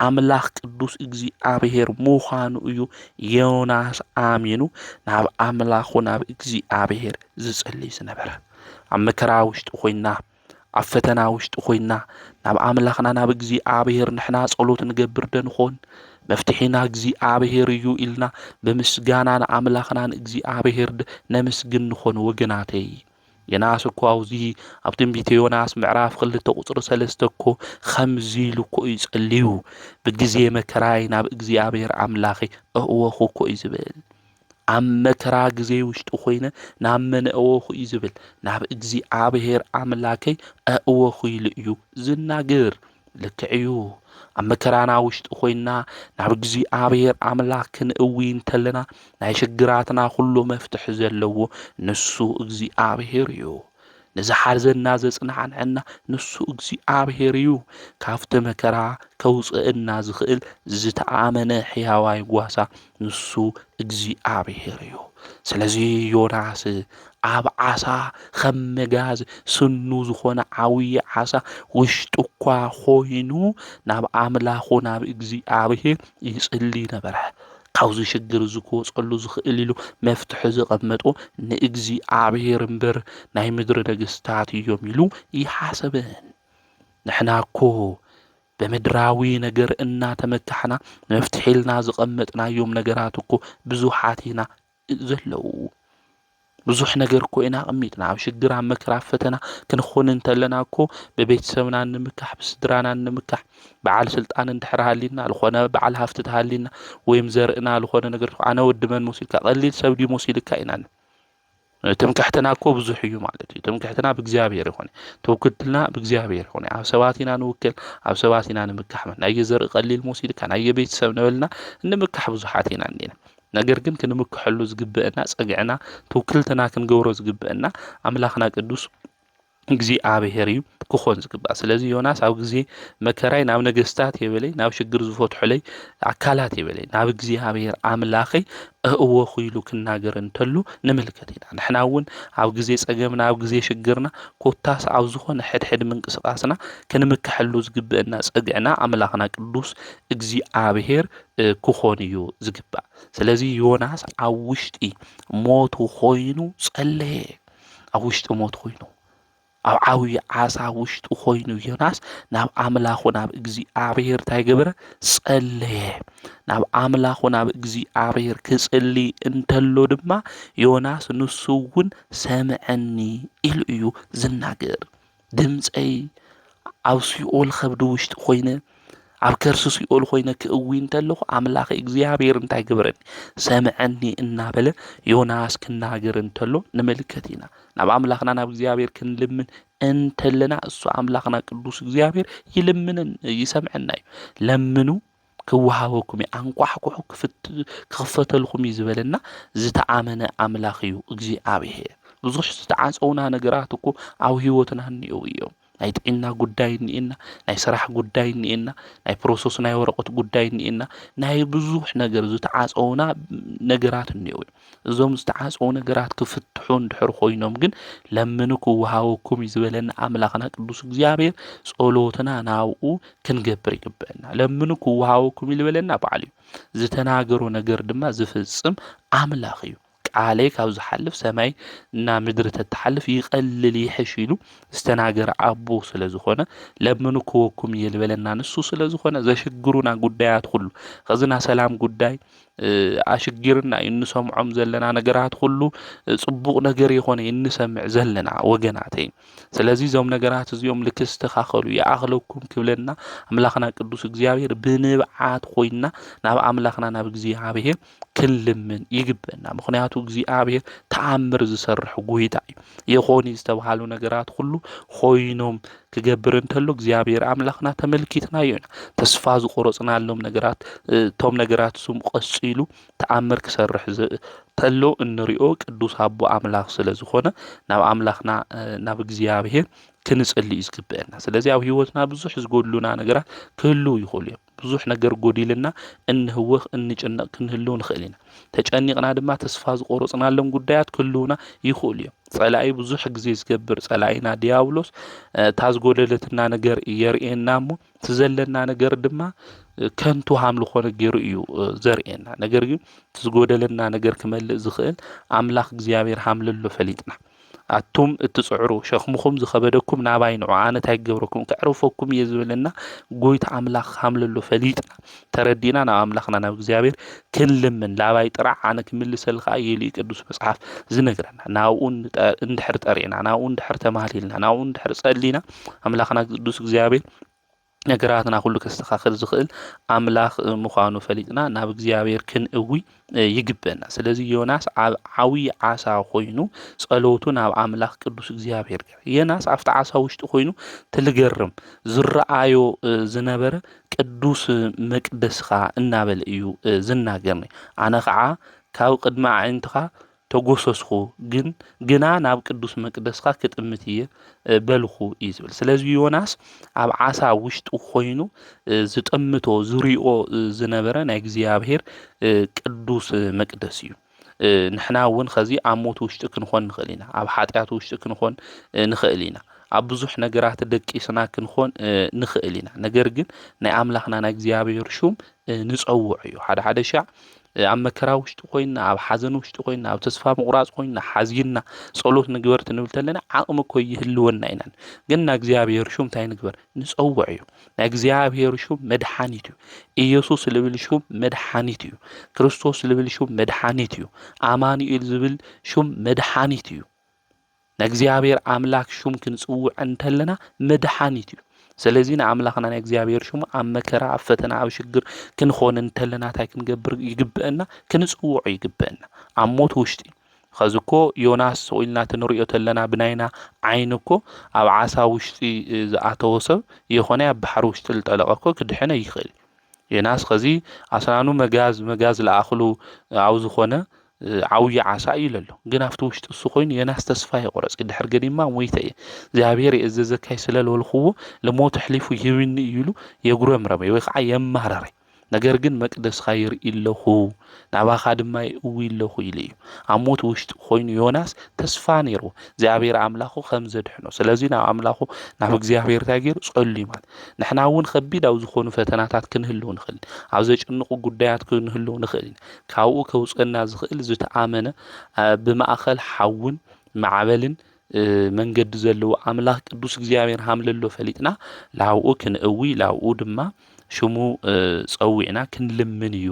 ኣምላኽ ቅዱስ እግዚኣብሔር ምዃኑ እዩ ዮናስ ኣሚኑ ናብ ኣምላኹ ናብ እግዚኣብሔር ዝጸሊ ዝነበረ። ኣብ መከራ ውሽጢ ኮይና ኣብ ፈተና ውሽጢ ኮይና ናብ ኣምላኽና ናብ እግዚኣብሔር ንሕና ጸሎት ንገብር ዶ ንኾን? መፍትሒና እግዚኣብሔር እዩ ኢልና ብምስጋና ንኣምላኽና ንእግዚኣብሔር ነመስግን ንኾን ወገናተይ? ዮናስ እኮ ኣብዚ ኣብ ትንቢተ ዮናስ ምዕራፍ ክልተ ቁጽሪ ሰለስተ እኮ ከምዚ ኢሉ እኮ እዩ ጸልዩ፣ ብግዜ መከራይ ናብ እግዚኣብሔር ኣምላኸይ እእወኹ እኮ እዩ ዝብል። ኣብ መከራ ግዜ ውሽጢ ኮይነ ናብ መን እእወኹ እዩ ዝብል? ናብ እግዚኣብሔር ኣምላከይ እእወኹ ኢሉ እዩ ዝናገር። ልክዕ እዩ። ኣብ መከራና ውሽጢ ኮይንና ናብ እግዚኣብሔር ኣምላኽ ክንእዊ እንተለና ናይ ሽግራትና ኩሉ መፍትሒ ዘለዎ ንሱ እግዚኣብሔር እዩ። ንዝሓዘና ዘጽናዕንዐና ንሱ እግዚኣብሔር እዩ። ካብቲ መከራ ከውፅእና ዝኽእል ዝተኣመነ ሕያዋይ ጓሳ ንሱ እግዚኣብሔር እዩ። ስለዚ ዮናስ ኣብ ዓሳ ከም መጋዝ ስኑ ዝኾነ ዓብዪ ዓሳ ውሽጡ እኳ ኮይኑ ናብ ኣምላኹ ናብ እግዚኣብሔር ይጽሊ ነበረ። ካብዚ ሽግር እዚ ክወፀሉ ዝኽእል ኢሉ መፍትሒ ዘቐመጦ ንእግዚኣብሔር እምበር ናይ ምድሪ ነገስታት እዮም ኢሉ ይሓሰበን። ንሕና እኮ ብምድራዊ ነገር እናተመካሕና መፍትሒ ኢልና ዝቐመጥናዮም ነገራት እኮ ብዙሓት ኢና ዘለዉ። ብዙሕ ነገር እኮ ኢና ኣቐሚጥና። ኣብ ሽግር፣ ኣብ መከራ፣ ኣብ ፈተና ክንኾን እንተለና እኮ ብቤተሰብና ንምካሕ፣ ብስድራና ንምካሕ፣ በዓል ስልጣን እንድሕር ሃሊና፣ ዝኾነ በዓል ሃፍቲ ተሃሊና፣ ወይም ዘርእና ዝኾነ ነገር፣ ኣነ ወዲ መን መሲልካ፣ ቀሊል ሰብ ድዩ መሲልካ ኢና ን-፣ ትምክሕትና እኮ ብዙሕ እዩ ማለት እዩ። ትምክሕትና ብእግዚኣብሔር ይኾነ፣ ትውክልትና ብእግዚኣብሔር ይኾነ። ኣብ ሰባት ኢና ንውክል፣ ኣብ ሰባት ኢና ንምካሕ። ናየ ዘርኢ ቀሊል መሲልካ፣ ናየ ቤተሰብ ነበልና እንምካሕ ብዙሓት ኢና እኒና። ነገር ግን ክንምክሐሉ ዝግብአና ጸግዕና፣ ትውክልትና ክንገብሮ ዝግብአና ኣምላኽና ቅዱስ እግዚኣብሔር እዩ ክኾን ዝግባእ። ስለዚ ዮናስ ኣብ ግዜ መከራይ ናብ ነገስታት የበለይ፣ ናብ ሽግር ዝፈትሑለይ ኣካላት የበለይ፣ ናብ እግዚኣብሔር ኣምላኸይ እእወኹ ኢሉ ክናገር እንተሎ ንምልከት ኢና። ንሕና እውን ኣብ ግዜ ጸገምና፣ ኣብ ግዜ ሽግርና፣ ኮታስ ኣብ ዝኾነ ሕድሕድ ምንቅስቃስና ክንምክሐሉ ዝግብእና ጸግዕና ኣምላኽና ቅዱስ እግዚኣብሔር፣ እ፣ ክኾን እዩ ዝግባእ። ስለዚ ዮናስ ኣብ ውሽጢ ሞቱ ኮይኑ ጸለየ። ኣብ ውሽጢ ሞት ኮይኑ፣ ኣብ ዓብዪ ዓሳ ውሽጢ ኮይኑ ዮናስ ናብ ኣምላኹ ናብ እግዚኣብሔር እንታይ ገበረ? ጸለየ። ናብ ኣምላኹ ናብ እግዚኣብሔር ክጽሊ እንተሎ ድማ ዮናስ ንሱ እውን ሰምዐኒ ኢሉ እዩ ዝናገር። ድምፀይ ኣብ ሲኦል ከብዲ ውሽጢ ኮይነ፣ ኣብ ከርሲ ሲኦል ኮይነ ክእዊ እንተለኹ ኣምላኽ እግዚኣብሔር እንታይ ገበረኒ? ሰምዐኒ እናበለ ዮናስ ክናገር እንተሎ ንምልከት ኢና። ናብ ኣምላኽና ናብ እግዚኣብሔር ክንልምን እንተለና እሱ ኣምላኽና ቅዱስ እግዚኣብሔር ይልምንን ይሰምዐና እዩ። ለምኑ ክወሃበኩም እዩ፣ ኣንቋሕኩሑ ክፍት-፣ ክኽፈተልኩም እዩ ዝበለና ዝተኣመነ ኣምላኽ እዩ እግዚኣብሔር። ብዙሕ ዝተዓጸውና ነገራት እኮ ኣብ ህይወትና እኒአው እዮም። ናይ ጥዕና ጉዳይ እኒኤና፣ ናይ ስራሕ ጉዳይ እኒኤና፣ ናይ ፕሮሰስ ናይ ወረቐት ጉዳይ እኒኤና፣ ናይ ብዙሕ ነገር ዝተዓጸውና ነገራት እኒአው እዮም። እዞም ዝተዓጸው ነገራት ክፍትሑ እንድሕር ኮይኖም ግን ለምኑ ክወሃበኩም እዩ ዝበለና ኣምላኽና ቅዱስ እግዚኣብሔር ጸሎትና ናብኡ ክንገብር ይግበአና። ለምኑ ክወሃበኩም እዩ ዝበለና በዓል እዩ። ዝተናገሮ ነገር ድማ ዝፍጽም ኣምላኽ እዩ። ቃለይ ካብ ዝሓልፍ ሰማይ እና ምድሪ ተትሓልፍ ይቐልል ይሕሽ ኢሉ ዝተናገረ ኣቦ ስለ ዝኾነ ለምኑ ክወኩም እየ ዝበለና ንሱ ስለ ዝኾነ ዘሽግሩና ጉዳያት ኩሉ ኸዚ ናይ ሰላም ጉዳይ እ፣ ኣሽጊርና እዩ እንሰምዖም ዘለና ነገራት ኩሉ እ፣ ጽቡቕ ነገር የኾነ እዩ እንሰምዕ ዘለና ወገናተይ። ስለዚ እዞም ነገራት እዚኦም ልክስተኻኸሉ ይኣኽለኩም ክብለና ኣምላኽና ቅዱስ እግዚኣብሔር ብንብዓት ኮይና ናብ ኣምላኽና ናብ እግዚኣብሔር ክንልምን ይግበና። ምኽንያቱ እግዚኣብሔር ተኣምር ዝሰርሕ ጎይታ እዩ። የኾኑ ዝተባሃሉ ነገራት ኩሉ ኮይኖም ክገብር እንተሎ እግዚኣብሔር ኣምላኽና ተመልኪትናዮ ኢና። ተስፋ ዝቆረጽናሎም ነገራት፣ እ፣ እቶም ነገራት እሱም ቀጺሉ ተኣምር ክሰርሕ ዝ-፣ ተሎ እንሪኦ ቅዱስ ኣቦ ኣምላኽ ስለ ዝኾነ ናብ ኣምላኽና፣ እ፣ ናብ እግዚኣብሔር ክንጽሊ እዩ ዝግበአና። ስለዚ ኣብ ህይወትና ብዙሕ ዝጎድሉና ነገራት ክህልው ይኽእሉ እዮም። ብዙሕ ነገር ጎዲልና እንህወኽ፣ እንጭነቕ ክንህልው ንኽእል ኢና። ተጨኒቕና ድማ ተስፋ ዝቆረጽናሎም ጉዳያት ክህልውና ይኽእሉ እዮም። ጸላኢ ብዙሕ ግዜ ዝገብር ጸላኢና ዲያብሎስ፣ እ፣ እታ ዝጎደለትና ነገር የርእየና እሞ፣ እቲ ዘለና ነገር ድማ፣ እ፣ ከንቱ ሃም ዝኾነ ገይሩ እዩ፣ እ፣ ዘርእየና። ነገር ግን እቲ ዝጎደለና ነገር ክመልእ ዝኽእል ኣምላኽ እግዚኣብሔር ሃም ለሎ ፈሊጥና። ኣቱም እትጽዕሩ ሸኽምኹም ዝኸበደኩም ናባይ ንዑ፣ ኣነ እንታይ ክገብረኩም? ከዕርፈኩም እየ ዝበለና ጎይታ ኣምላኽ ሃም ለሎ ፈሊጥና፣ ተረዲእና ናብ ኣምላኽና ናብ እግዚኣብሔር ክንልምን፣ ላባይ ጥራሕ ኣነ ክምልሰልካ እየ ኢሉ እዩ ቅዱስ መጽሓፍ ዝነግረና። ናብኡ እንጠ-፣ እንድሕር ጠሪዕና፣ ናብኡ እንድሕር ተማህሊልና፣ ናብኡ እንድሕር ጸሊና፣ ኣምላኽና ቅዱስ እግዚኣብሔር ነገራትና ኩሉ ከስተኻኽል ዝኽእል ኣምላኽ ምዃኑ ፈሊጥና ናብ እግዚኣብሔር ክንእዊ ይግበና። ስለዚ ዮናስ ኣብ ዓብዪ ዓሳ ኮይኑ ጸሎቱ ናብ ኣምላኽ ቅዱስ እግዚኣብሔር ገይሩ። ዮናስ ኣብቲ ዓሳ ውሽጢ ኮይኑ ትልገርም ዝረኣዮ ዝነበረ ቅዱስ መቅደስኻ እናበለ እዩ ዝናገርኒ። ኣነ ኸዓ ካብ ቅድሚ ኣዒንትኻ ተጎሰስኹ፣ ግን ግና ናብ ቅዱስ መቅደስካ ክጥምት እየ፣ እ፣ በልኹ እዩ ዝብል። ስለዚ ዮናስ ኣብ ዓሳ ውሽጡ ኮይኑ፣ እ፣ ዝጥምቶ፣ ዝሪኦ፣ እ፣ ዝነበረ ናይ እግዚኣብሔር፣ እ፣ ቅዱስ፣ እ፣ መቅደስ እዩ። እ፣ ንሕና እውን ኸዚ ኣብ ሞት ውሽጢ ክንኾን ንኽእል ኢና። ኣብ ሓጢኣት ውሽጢ ክንኾን፣ እ፣ ንኽእል ኢና። ኣብ ብዙሕ ነገራት ደቂስና ክንኾን፣ እ፣ ንኽእል ኢና። ነገር ግን ናይ ኣምላኽና ናይ እግዚኣብሔር ሹም፣ እ፣ ንጸውዕ እዩ። ሓደ ሓደ ሻዕ፣ እ፣ ኣብ መከራ ውሽጢ ኮይንና፣ ኣብ ሓዘን ውሽጢ ኮይንና፣ ኣብ ተስፋ ምቑራጽ ኮይንና፣ ሓዚንና፣ ጸሎት ንግበር ትንብል ተለና፣ ዓቕሚ እኮ ይህልወና ኢና። ግን ናይ እግዚኣብሔር ሹም እንታይ ንግበር? ንጸውዕ እዩ። ናይ እግዚኣብሔር ሹም መድሓኒት እዩ። ኢየሱስ ልብል ሹም መድሓኒት እዩ። ክርስቶስ ልብል ሹም መድሓኒት እዩ። ኣማኑኤል ዝብል ሹም መድሓኒት እዩ። ንእግዚኣብሔር ኣምላኽ ሹም ክንጽውዕ እንተለና መድሓኒት እዩ። ስለዚ ንኣምላኽና ንእግዚኣብሔር ሽሙ ኣብ መከራ፣ ኣብ ፈተና፣ ኣብ ሽግር ክንኾን እንተለና እንታይ ክንገብር ይግብአና? ክንጽውዖ ይግብአና። ኣብ ሞት ውሽጢ። ኸዚ እኮ ዮናስ ኢልና ትንሪኦ ተለና ብናይና ዓይኒ እኮ ኣብ ዓሳ ውሽጢ ዝኣተወ ሰብ የኾነ ኣብ ባሕሪ ውሽጢ ዝጠለቐ እኮ ክድሕነ ይኽእል እዩ። ዮናስ ኸዚ ኣስናኑ መጋዝ መጋዝ ለኣኽሉ ኣብ ዝኾነ ዓብዪ ዓሳ እዩ ለሎ። ግን ኣብቲ ውሽጢ እሱ ኮይኑ ዮናስ ተስፋ ይቆረጽ። ድሕር ገዲማ ሞይተ እየ፣ እግዚኣብሔር የእዘዘካይ ስለ ለበልኽዎ ልሞት ኣሕሊፉ ይህብኒ እዩ ኢሉ የጉረምረመ ወይ ከዓ የማረረ። ነገር ግን መቅደስኻ ይርኢ ኣለኹ፣ ናባኻ ድማ ይእዊ ኣለኹ ኢሉ እዩ። ኣብ ሞት ውሽጢ ኮይኑ ዮናስ ተስፋ ነይርዎ እግዚኣብሔር ኣምላኹ ከም ዘድሕኖ። ስለዚ ናብ ኣምላኹ ናብ እግዚኣብሔር እንታይ ገይሩ ጸልዩ ማለት። ንሕና እውን ከቢድ ኣብ ዝኾኑ ፈተናታት ክንህልው ንኽእል፣ ኣብ ዘጨንቑ ጉዳያት ክንህልው ንኽእል ኢና። ካብኡ ከውፅአና ዝኽእል ዝተኣመነ ብማእኸል ሓውን ማዕበልን መንገዲ ዘለዎ ኣምላኽ ቅዱስ እግዚኣብሔር ሃምለሎ ፈሊጥና ላብኡ ክንእዊ ላብኡ ድማ ሽሙ ጸዊዕና ክንልምን እዩ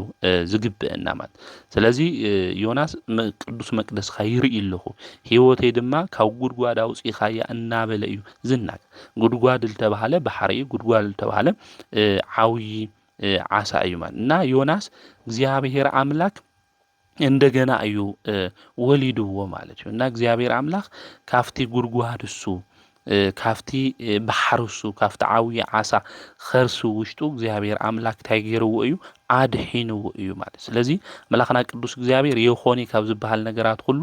ዝግብአና ማለት። ስለዚ ዮናስ ቅዱስ መቅደስካ ይርኢ ኣለኹ፣ ህይወተይ ድማ ካብ ጉድጓድ ኣውፂእኻያ እናበለ እዩ ዝናገር። ጉድጓድ ዝተባህለ ባሕሪ እዩ። ጉድጓድ ዝተባህለ ዓብዪ ዓሳ እዩ ማለት እና ዮናስ እግዚኣብሔር ኣምላክ እንደገና እዩ ወሊድዎ ማለት እዩ። እና እግዚኣብሔር ኣምላኽ ካብቲ ጉድጓድ እሱ ካብቲ ባሕሪ እሱ ካብቲ ዓብዪ ዓሳ ኸርሲ ውሽጡ እግዚኣብሔር ኣምላክ እንታይ ገይርዎ እዩ? ኣድሒንዎ እዩ ማለት። ስለዚ ኣምላኽና ቅዱስ እግዚኣብሔር የኾኒ ካብ ዝበሃል ነገራት ኩሉ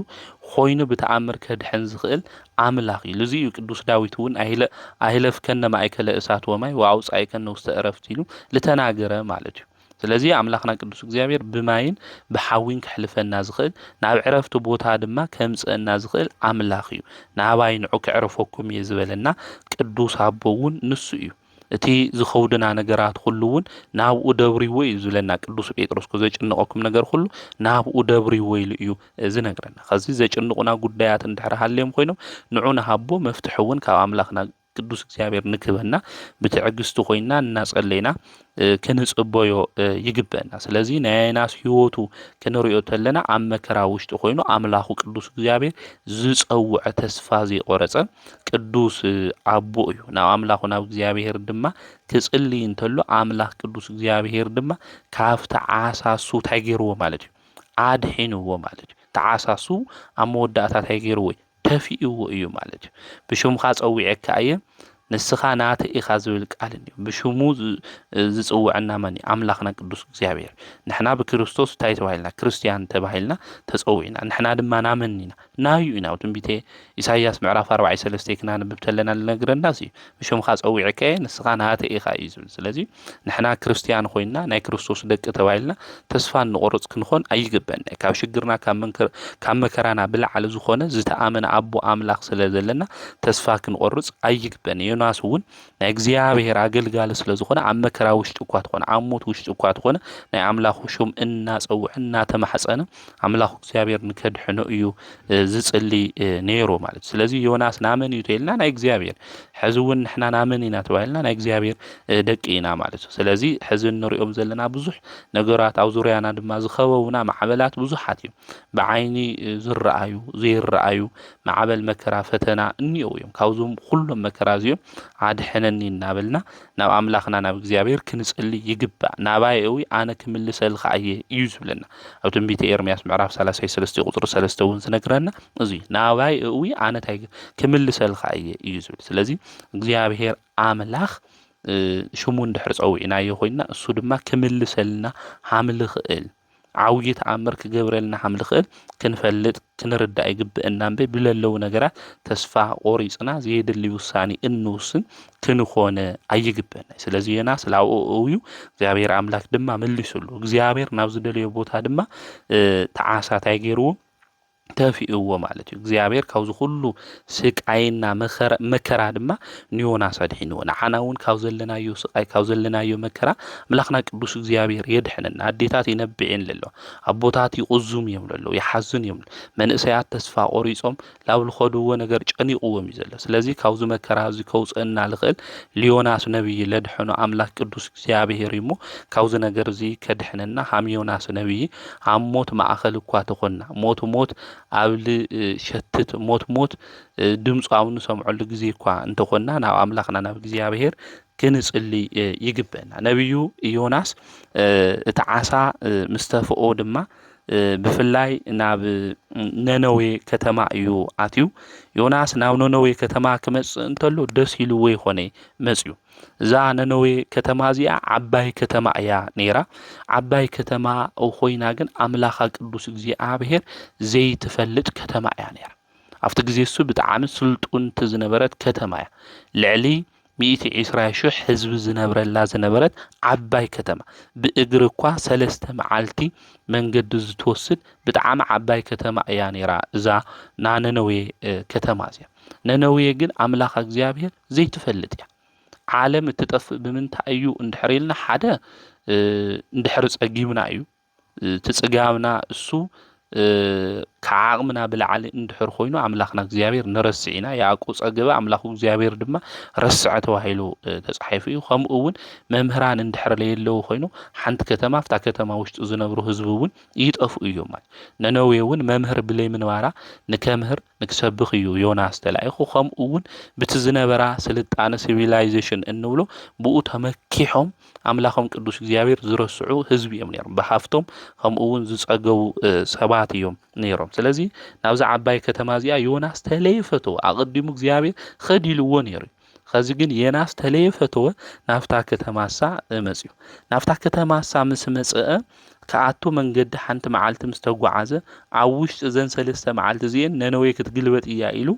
ኮይኑ ብተኣምር ከድሕን ዝኽእል ኣምላኽ እዩ። ልዚ እዩ ቅዱስ ዳዊት እውን ኣይለ ኣይለፍከነ ማእከለ እሳት ወማይ ወኣውፃእከነ ውስተ ዕረፍት ኢሉ ልተናገረ ማለት እዩ። ስለዚ ኣምላኽና ቅዱስ እግዚኣብሔር ብማይን ብሓዊን ክሕልፈና ዝኽእል ናብ ዕረፍቲ ቦታ ድማ ከምፅአና ዝኽእል ኣምላኽ እዩ። ናባይ ንዑ ክዕረፈኩም እየ ዝበለና ቅዱስ ኣቦ እውን ንሱ እዩ። እቲ ዝኸውድና ነገራት ኩሉ እውን ናብኡ ደብርዎ እዩ ዝብለና ቅዱስ ጴጥሮስ። ዘጨንቐኩም ነገር ኩሉ ናብኡ ደብርዎ ኢሉ እዩ ዝነግረና። ከዚ ዘጨንቑና ጉዳያት እንድሕር ሃልዮም ኮይኖም ንዑ ንሃቦ፣ መፍትሒ እውን ካብ ኣምላኽና ቅዱስ እግዚኣብሔር ንክበና ብትዕግስቲ ኮይና እናጸለይና ክንጽበዮ ይግበና። ስለዚ ናይ ዮናስ ህይወቱ ክንሪኦ ተለና ኣብ መከራ ውሽጢ ኮይኑ ኣምላኹ ቅዱስ እግዚኣብሔር ዝጸውዐ ተስፋ ዘይቆረጸ ቅዱስ ኣቦ እዩ። ናብ ኣምላኹ ናብ እግዚኣብሔር ድማ ክጽልይ እንተሎ ኣምላኽ ቅዱስ እግዚኣብሔር ድማ ካብቲ ዓሳ እሱ እንታይ ገይርዎ ማለት እዩ? ኣድሒንዎ ማለት እዩ። እቲ ዓሳ እሱ ኣብ መወዳእታ እንታይ ገይርዎ እዩ? ተፊእዎ እዩ ማለት እዩ። ብሽምኻ ጸዊዐካ እየ፣ ንስኻ ናተይ ኢኻ ዝብል ቃል እኒኦ። ብሽሙ ዝ- ዝጽውዐና መን እዩ? ኣምላኽና ቅዱስ እግዚኣብሔር። ንሕና ብክርስቶስ እንታይ ተባሂልና? ክርስትያን ተባሂልና ተጸዊዕና። ንሕና ድማ ናመን ኢና? ናዩ ኢና። ኣብ ትንቢተ ኢሳይያስ ምዕራፍ ኣርባዕተ ሰለስተ ክናንብብ ተለና ዝነግረና እዚ እዩ። ብሽምኻ ጸዊዐካ እየ፣ ንስኻ ናተይ ኢኻ እዩ ዝብል። ስለዚ ንሕና ክርስትያን ኮይንና ናይ ክርስቶስ ደቂ ተባሂልና ተስፋ እንቆርጽ ክንኾን ኣይግበን። ካብ ሽግርና ካብ መንከ- ካብ መከራና ብላዕሊ ዝኾነ ዝተኣመነ ኣቦ ኣምላኽ ስለ ዘለና ተስፋ ክንቆርጽ ኣይግበን። ዮናስ እውን ናይ እግዚኣብሔር ኣገልጋሊ ስለ ዝኾነ ኣብ መከራ ውሽጢ እኳ ትኾነ ኣብ ሞት ውሽጢ እኳ ትኾነ ናይ ኣምላኹ ሹም እናጸውዐ እናተማሕጸነ ኣምላኹ እግዚኣብሔር ንከድሕኖ እዩ ዝጽሊ ነይሩ ማለት እዩ። ስለዚ ዮናስ ናመን እዩ ተይልና ናይ እግዚኣብሔር። ሕዚ እውን ንሕና ናመን ኢና ተባሂልና ናይ እግዚኣብሔር ደቂ ኢና ማለት እዩ። ስለዚ ሕዚ እንሪኦም ዘለና ብዙሕ ነገራት ኣብ ዙርያና ድማ ዝኸበቡና ማዕበላት ብዙሓት እዮም። ብዓይኒ ዝረኣዩ ዘይረኣዩ ማዕበል መከራ ፈተና እኒአው እዮም። ካብዞም ኩሎም መከራ እዚኦም ኣድሕነኒ እናበልና ናብ ኣምላኽና ናብ እግዚኣብሔር ክንጽሊ ይግባእ። ናባይ እዊ ኣነ ክምልሰልካ እየ እዩ ዝብለና ኣብ ትንቢተ ኤርምያስ ምዕራፍ ሰላሳ ሰለስተ ቁፅሪ ሰለስተ እውን ዝነግረና እዚ ናባይ እዊ ኣነ እንታይ ክምልሰልካ እየ እዩ ዝብል። ስለዚ እግዚኣብሔር ኣምላኽ ሽሙ እንድሕር ጸዊዕናዮ ኮይንና እሱ ድማ ክምልሰልና ሃምልኽእል ዓብዪ ተኣምር ክገብረልና ሃምልኽእል ክንፈልጥ ክንርዳእ ይግብእና እምበይ ብለለዉ ነገራት ተስፋ ቆሪፅና ዘየድሊ ውሳኔ እንውስን ክንኾነ ኣይግበና። ስለዚ ዮናስ ላብኡ እውዩ እግዚኣብሔር ኣምላክ ድማ መሊሱሉ። እግዚኣብሔር ናብ ዝደለዮ ቦታ ድማ ተዓሳ እንታይ ገይርዎ? ተፊእዎ ማለት እዩ። እግዚኣብሔር ካብዚ ኩሉ ስቃይና መኸራ ድማ ንዮናስ ኣድሒንዎ። ንዓና እውን ካብ ዘለናዮ ስቃይ ካብ ዘለናዮ መከራ ኣምላኽና ቅዱስ እግዚኣብሔር የድሕነና። ኣዴታት ይነብዕ እየን ለለዋ፣ ኣቦታት ይቕዙም እዮም ለለዉ፣ ይሓዝን እዮም። መንእሰያት ተስፋ ቆሪጾም ላብ ልኸድዎ ነገር ጨኒቕዎም እዩ ዘሎ። ስለዚ ካብዚ መከራ እዚ ከውፅአና ልኽእል ልዮናስ ነብይ ለድሐኖ ኣምላኽ ቅዱስ እግዚኣብሔር እዩ እሞ ካብዚ ነገር እዚ ከድሕነና ሃም ዮናስ ነብይ ኣብ ሞት ማእኸል እኳ ተኾንና ሞት ሞት ኣብ ልሸትት ሞት ሞት ድምፁ ኣብ ንሰምዐሉ ግዜ እኳ እንተኾንና ናብ ኣምላኽና ናብ እግዚኣብሔር ክንጽሊ ይግበና። ነብዩ ዮናስ እቲ ዓሳ ምስ ተፍኦ ድማ ብፍላይ ናብ ነነዌ ከተማ እዩ ኣትዩ። ዮናስ ናብ ነነዌ ከተማ ክመጽእ እንተሎ ደስ ኢልዎ ይኾነ መጽዩ። እዛ ነነዌ ከተማ እዚኣ ዓባይ ከተማ እያ ነይራ። ዓባይ ከተማ ኮይና ግን ኣምላኻ ቅዱስ እግዚኣብሔር ዘይትፈልጥ ከተማ እያ ነይራ። ኣብቲ ግዜ እሱ ብጣዕሚ ስልጡንቲ ዝነበረት ከተማ እያ። ልዕሊ ሚእቲ ዕስራ ሽሕ ህዝቢ ዝነብረላ ዝነበረት ዓባይ ከተማ፣ ብእግሪ እኳ ሰለስተ መዓልቲ መንገዲ ዝትወስድ ብጣዕሚ ዓባይ ከተማ እያ ነይራ እዛ ናነነዌ ከተማ እዚኣ። ነነዌ ግን ኣምላኽ እግዚኣብሔር ዘይትፈልጥ እያ። ዓለም እትጠፍእ ብምንታይ እዩ እንድሕር ኢልና፣ ሓደ እንድሕር ጸጊምና እዩ። እቲ ጽጋምና እሱ ካብ ዓቕምና ብላዕሊ እንድሕር ኮይኑ ኣምላኽና እግዚኣብሔር ንረስዕ ኢና። ያዕቆብ ጸገበ ኣምላኹ እግዚኣብሔር ድማ ረስዐ ተባሂሉ ተጻሒፉ እዩ። ከምኡ እውን መምህራን እንድሕር ለየለዉ ኮይኑ ሓንቲ ከተማ ኣብታ ከተማ ውሽጢ ዝነብሩ ህዝቢ እውን ይጠፍኡ እዮም ማለት። ነነዌ እውን መምህር ብለይ ምንባራ ንከምህር ንክሰብኽ እዩ ዮናስ ተላኢኹ። ከምኡ እውን ብቲ ዝነበራ ስልጣነ ሲቪላይዜሽን እንብሎ ብኡ ተመኪሖም ኣምላኾም ቅዱስ እግዚኣብሔር ዝረስዑ ህዝቢ እዮም ነይሮም። ብሃፍቶም ከምኡ እውን ዝጸገቡ ሰባት እዮም ነይሮም። ስለዚ ናብዛ ዓባይ ከተማ እዚኣ ዮናስ ተለየ ፈተወ። ኣቐዲሙ እግዚኣብሔር ኸድ ኢልዎ ነይሩ እዩ። ኸዚ ግን ዮናስ ተለየ ፈተወ፣ ናብታ ከተማሳ መጽዩ። ናብታ ከተማሳ ምስ መጽአ ክኣቱ መንገዲ ሓንቲ መዓልቲ ምስ ተጓዓዘ ኣብ ውሽጢ እዘን ሰለስተ መዓልቲ እዚኤን ነነዌ ክትግልበጥ እያ ኢሉ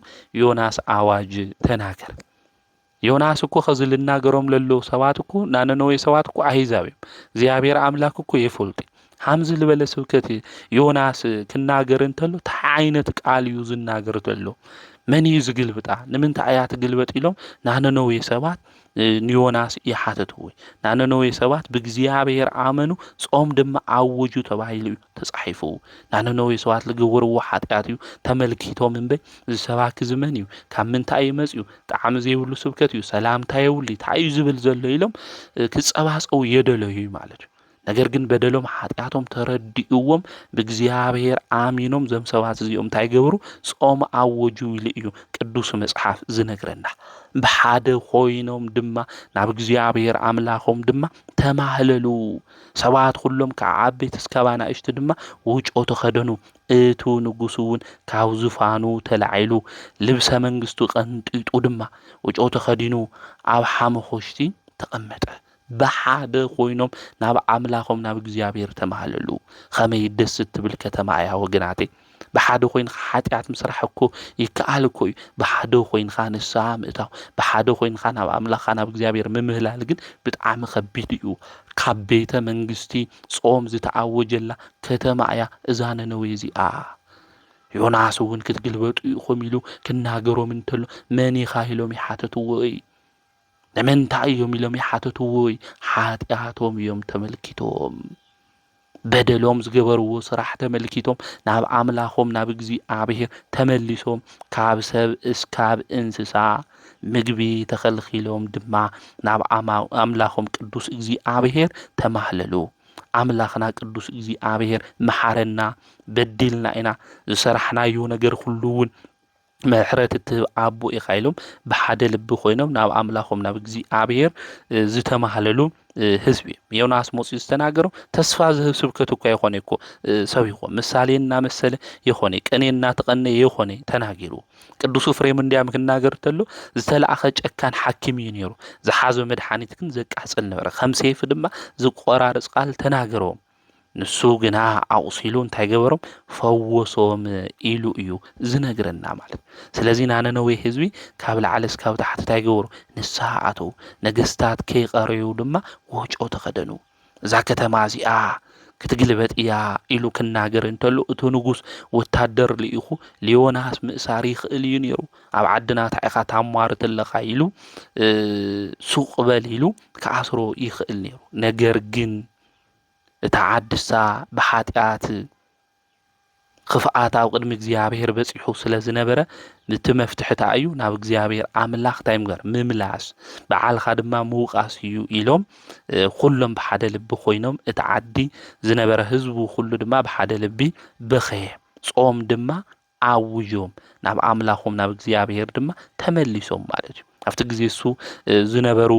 ዮናስ ኣዋጅ ተናገር። ዮናስ እኮ ኸዚ ልናገሮም ለለዉ ሰባት እኮ ናነነዌ ሰባት እኮ ኣህዛብ እዮም። እግዚኣብሔር ኣምላክ እኮ የፈልጡ። ሃምዚ ዝበለ ስብከት ዮናስ ክናገር እንተሎ እንታይ ዓይነት ቃል እዩ ዝናገር ዘሎ? መን እዩ ዝግልብጣ? ንምንታይ እያ ትግልበጥ ኢሎም ናነነዌ ሰባት ንዮናስ ይሓተትዎ። ናነነዌ ሰባት ብእግዚኣብሔር ኣመኑ ጾም ድማ ኣውጁ ተባሂሉ እዩ ተጻሒፉ። ናነነዌ ሰባት ዝገበርዎ ሓጢኣት እዩ ተመልኪቶም እምበይ እዚ ሰባኪ እዚ መን እዩ? ካብ ምንታይ እዩ መጺኡ? ጣዕሚ ዘይብሉ ስብከት እዩ፣ ሰላምታ የብሉ፣ እንታይ እዩ ዝብል ዘሎ ኢሎም ክጸባጸቡ የደለዩ ማለት እዩ። ነገር ግን በደሎም ሓጢኣቶም ተረዲእዎም ብእግዚኣብሔር ኣሚኖም ዘም ሰባት እዚኦም እንታይ ገብሩ? ጾም ኣወጁ ኢሉ እዩ ቅዱስ መጽሓፍ ዝነግረና። ብሓደ ኮይኖም ድማ ናብ እግዚኣብሔር ኣምላኾም ድማ ተማህለሉ። ሰባት ኩሎም ካብ ዓበይቲ እስካብ ኣናእሽቲ ድማ ወጮ ተኸደኑ። እቱ ንጉስ እውን ካብ ዙፋኑ ተላዒሉ ልብሰ መንግስቱ ቀንጢጡ ድማ ወጮ ተኸዲኑ ኣብ ሓመኾሽቲ ተቐመጠ። ብሓደ ኮይኖም ናብ ኣምላኾም ናብ እግዚኣብሔር ተማህለሉ። ኸመይ ደስ እትብል ከተማ እያ ወገናተይ። ብሓደ ኮይንኻ ሓጢኣት ምስራሕ እኮ ይከኣል እኮ እዩ። ብሓደ ኮይንኻ ንስሃ ምእታው፣ ብሓደ ኮይንኻ ናብ ኣምላኽካ ናብ እግዚኣብሔር ምምህላል ግን ብጣዕሚ ኸቢድ እዩ። ካብ ቤተ መንግስቲ ጾም ዝተኣወጀላ ከተማ እያ እዛ ነነዌ እዚኣ። ዮናስ እውን ክትግልበጡ ኢኹም ኢሉ ክናገሮም እንተሎ መን ኢኻ ኢሎም ይሓተትዎ እዩ። ንምንታይ እዮም ኢሎም ይሓተትዎ እዩ። ሓጢኣቶም እዮም ተመልኪቶም። በደሎም ዝገበርዎ ስራሕ ተመልኪቶም ናብ ኣምላኾም ናብ እግዚኣብሔር ተመሊሶም ካብ ሰብ እስካብ እንስሳ ምግቢ ተኸልኪሎም ድማ ናብ ኣማ- ኣምላኾም ቅዱስ እግዚኣብሔር ተማህለሉ። ኣምላኽና ቅዱስ እግዚኣብሔር መሓረና፣ በዲልና ኢና፣ ዝሰራሕናዮ ነገር ኩሉ እውን ምሕረት እትህብ ኣቦ ኢኻ ኢሎም ብሓደ ልቢ ኮይኖም ናብ ኣምላኾም ናብ እግዚኣብሔር ዝተማህለሉ ህዝቢ እዮም። ዮናስ መፂኡ ዝተናገሮ ተስፋ ዝህብ ስብከት እኳ ይኾነ እኮ ሰቢኮ ምሳሌ እናመሰለ ይኾነ ቅኔ እናተቐነ ይኾነ ተናጊሩ። ቅዱስ ፍሬም እንዲያም ክናገር ተሎ ዝተላእኸ ጨካን ሓኪም እዩ ነይሩ። ዝሓዞ መድሓኒት ግን ዘቃጽል ነበረ። ከም ሴፍ ድማ ዝቆራርጽ ቃል ተናገሮም። ንሱ ግና ኣቑሲሉ እንታይ ገበሮም? ፈወሶም ኢሉ እዩ ዝነግረና ማለት። ስለዚ ናነነዌ ህዝቢ ካብ ላዕሊ እስካብ ታሕቲ እንታይ ገበሩ? ንስሓ ኣተዉ። ነገስታት ከይቐረዩ ድማ ወጮ ተኸደኑ። እዛ ከተማ እዚኣ ክትግልበጥ እያ ኢሉ ክናገር እንተሎ እቲ ንጉስ ወታደር ልኢኹ ሊዮናስ ምእሳር ይኽእል እዩ ነይሩ። ኣብ ዓድና እንታይ ኢኻ ታሟርት ኣለኻ ኢሉ ሱቕ በል ኢሉ ክኣስሮ ይኽእል ነይሩ። ነገር ግን እታ ዓድሳ ብሓጢኣት ክፍኣት ኣብ ቅድሚ እግዚኣብሔር በጺሑ ስለ ዝነበረ እቲ መፍትሒ እንታይ እዩ? ናብ እግዚኣብሔር ኣምላኽ እንታይ ምግባር? ምምላስ፣ በዓልኻ ድማ ምውቃስ እዩ ኢሎም ኩሎም ብሓደ ልቢ ኮይኖም እቲ ዓዲ ዝነበረ ህዝቡ ኩሉ ድማ ብሓደ ልቢ በኸየ። ጾም ድማ ኣውጆም ናብ ኣምላኾም ናብ እግዚኣብሔር ድማ ተመሊሶም ማለት እዩ። ኣብቲ ግዜ እሱ ዝነበሩ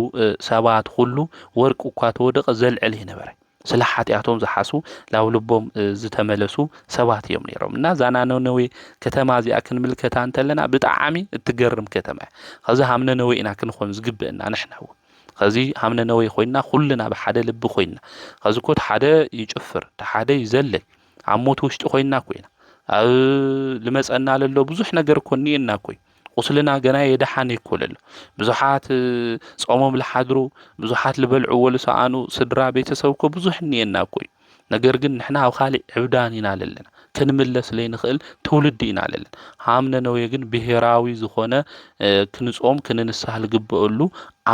ሰባት ኩሉ ወርቂ እኳ ተወደቐ ዘልዕል ይነበረ። ስለ ሓጢኣቶም ዝሓስቡ ናብ ልቦም ዝተመለሱ ሰባት እዮም ነይሮም። እና እዛ ናይ ነነዌ ከተማ እዚኣ ክንምልከታ እንተለና ብጣዕሚ እትገርም ከተማ እያ። ከዚ ሃም ነነዌ ኢና ክንኾን ዝግብእና ንሕና እውን። ከዚ ሃም ነነዌ ኮይና ኩልና ብሓደ ልቢ ኮይና፣ ከዚ እኮ እቲ ሓደ ይጭፍር፣ እቲ ሓደ ይዘልል፣ ኣብ ሞት ውሽጢ ኮይና ኮይና ኣብ ልመፀና ለሎ ብዙሕ ነገር እኮ እኒኤና እኮ እዩ። ቁስልና ገና የድሓን እኮ ለሎ። ብዙሓት ጾሞም ልሓድሩ፣ ብዙሓት ልበልዕዎ ልሰኣኑ ስድራ ቤተሰብ እኮ ብዙሕ እኒኤና እኮ እዩ። ነገር ግን ንሕና ኣብ ካሊእ ዕብዳን ኢና ለለና፣ ክንምለስ ለይንኽእል ትውልዲ ኢና ለለና። ሃም ነነዌ ግን ብሄራዊ ዝኾነ ክንጾም ክንንሳህ ልግበአሉ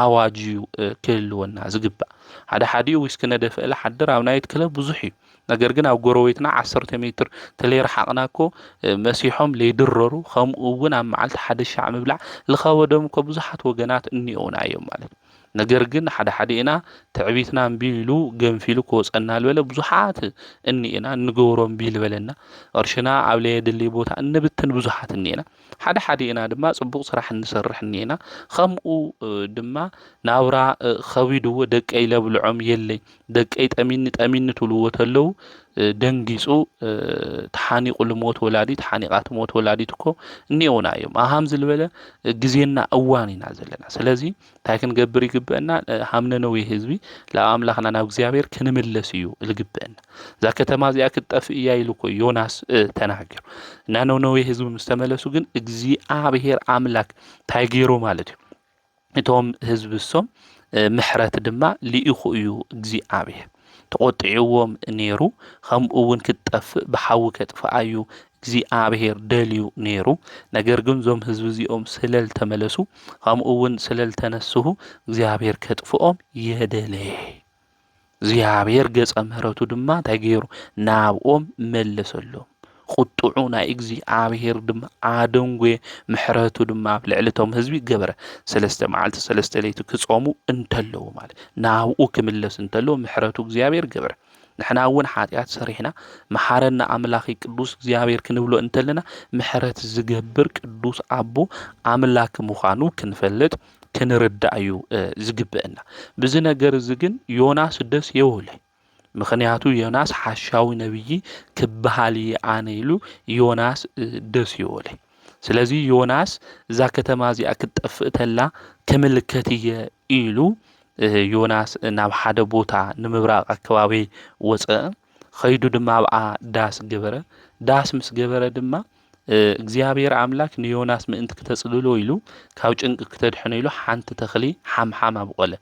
ኣዋጅ እዩ ክህልወና ዝግባእ። ሓደ ሓዲኡ ዊስኪ ነደፍአ ልሓድር ኣብ ናይት ክለብ ብዙሕ እዩ። ነገር ግን ኣብ ጎረቤትና ዓሰርተ ሜትር ተለይረሓቕና እኮ መሲሖም ለይድረሩ፣ ከምኡ እውን ኣብ መዓልቲ ሓደ ሻዕ ምብላዕ ልኸበዶም እኮ ብዙሓት ወገናት እኒኦና እዮም ማለት እዩ። ነገር ግን ሓደ ሓዲእና ትዕቢትና እምቢ ኢሉ ገንፊሉ ክወፀና ልበለ ብዙሓት እኒኤና። እንገብሮ እምቢ ልበለና፣ ቅርሽና ኣብ ለየድሊ ቦታ እንብትን ብዙሓት እኒኤና። ሓደ ሓዲእና ድማ ፅቡቕ ስራሕ እንሰርሕ እኒኤና። ከምኡ ድማ ናብራ ከቢድዎ ደቀይ ለብልዖም የለይ፣ ደቀይ ጠሚኒ ጠሚኒ ትብልዎ ተለዉ ደንጊፁ ተሓኒቑ ልሞት ወላዲት፣ ሓኒቓ ትሞት ወላዲት እኮ እኒኦና እዮም። ኣሃም ዝልበለ ግዜና እዋን ኢና ዘለና። ስለዚ እንታይ ክንገብር ይግበአና? ሃም ነነዌ ህዝቢ ናብ ኣምላኽና ናብ እግዚኣብሔር ክንምለስ እዩ ልግበአና። እዛ ከተማ እዚኣ ክትጠፍእ እያ ኢሉ እኮ ዮናስ ተናጊሩ። እና ነነዌ ህዝቢ ምስ ተመለሱ ግን እግዚኣብሔር ኣምላክ እንታይ ገይሩ ማለት እዩ? እቶም ህዝቢ እሶም ምሕረት ድማ ልኢኹ እዩ እግዚኣብሔር። ተቖጢዕዎም ነይሩ፣ ከምኡ እውን ክትጠፍእ ብሓዊ ከጥፍኣ እዩ እግዚኣብሔር ደልዩ ነይሩ። ነገር ግን እዞም ህዝቢ እዚኦም ስለ ልተመለሱ፣ ከምኡ እውን ስለ ልተነስሁ እግዚኣብሔር ከጥፍኦም የደለየ። እግዚኣብሔር ገጸ ምሕረቱ ድማ እንታይ ገይሩ? ናብኦም መለሰሎም። ቁጥዑ ናይ እግዚኣብሔር ድማ ኣደንጎየ፣ ምሕረቱ ድማ ኣብ ልዕሊ እቶም ህዝቢ ገበረ። ሰለስተ መዓልቲ ሰለስተ ለይቲ ክጾሙ እንተለዉ ማለት ናብኡ ክምለስ እንተለዉ ምሕረቱ እግዚኣብሔር ገበረ። ንሕና እውን ሓጢኣት ሰሪሕና መሓረና ኣምላኺ ቅዱስ እግዚኣብሔር ክንብሎ እንተለና ምሕረት ዝገብር ቅዱስ ኣቦ ኣምላክ ምዃኑ ክንፈልጥ ክንርዳእ እዩ ዝግበአና። ብዚ ነገር እዚ ግን ዮናስ ደስ የወለ። ምኽንያቱ ዮናስ ሓሻዊ ነብዪ ክበሃል እየ ኣነ ኢሉ ዮናስ ደስ የወለ። ስለዚ ዮናስ እዛ ከተማ እዚኣ ክትጠፍእ ተላ ክምልከት እየ ኢሉ ዮናስ ናብ ሓደ ቦታ ንምብራቕ ኣከባቢ ወፀ። ኸይዱ ድማ ኣብኣ ዳስ ገበረ። ዳስ ምስ ገበረ ድማ እግዚኣብሔር ኣምላክ ንዮናስ ምእንቲ ክተፅልሎ ኢሉ ካብ ጭንቂ ክተድሕኖ ኢሉ ሓንቲ ተኽሊ ሓምሓም ኣብቆለ።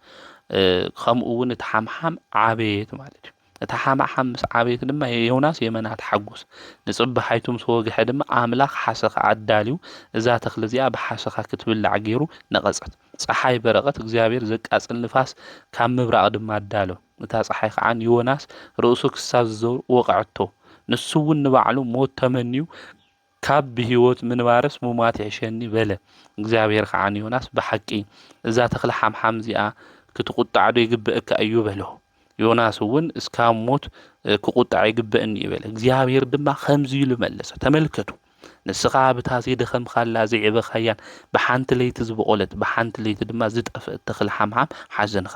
ከምኡ እውን እቲ ሓምሓም ዓበየት ማለት እዩ። እታ ሓምሓም ምስ ዓበየት ድማ ዮናስ የመና ተሓጎስ። ንፅባሒቱ ምስ ወግሐ ድማ ኣምላኽ ሓሰኻ ኣዳልዩ እዛ ተኽሊ እዚኣ ብሓሰኻ ክትብላዕ ገይሩ ነቐጸት። ፀሓይ በረቐት እግዚኣብሔር ዘቃጽል ንፋስ ካብ ምብራቕ ድማ ኣዳሎ። እታ ፀሓይ ከዓ ንዮናስ ርእሱ ክሳብ ዝዘውር ወቕዐቶ። ንሱ እውን ንባዕሉ ሞት ተመንዩ ካብ ብህይወት ምንባርስ ምሟት ይሕሸኒ በለ። እግዚኣብሔር ከዓ ንዮናስ ብሓቂ እዛ ተኽሊ ሓምሓም እዚኣ ክትቁጣዕ ዶ ይግበእካ እዩ በሎ። ዮናስ እውን እስካብ ሞት ክቁጣዕ ይግበእኒ እዩ በለ። እግዚኣብሔር ድማ ከምዚ ኢሉ መለሰ። ተመልከቱ፣ ንስኻ ብታ ዘይደኸምካላ ዘይዕበኻያን ብሓንቲ ለይቲ ዝበቖለት ብሓንቲ ለይቲ ድማ ዝጠፍእት ተኽሊ ሓምሓም ሓዘንኻ።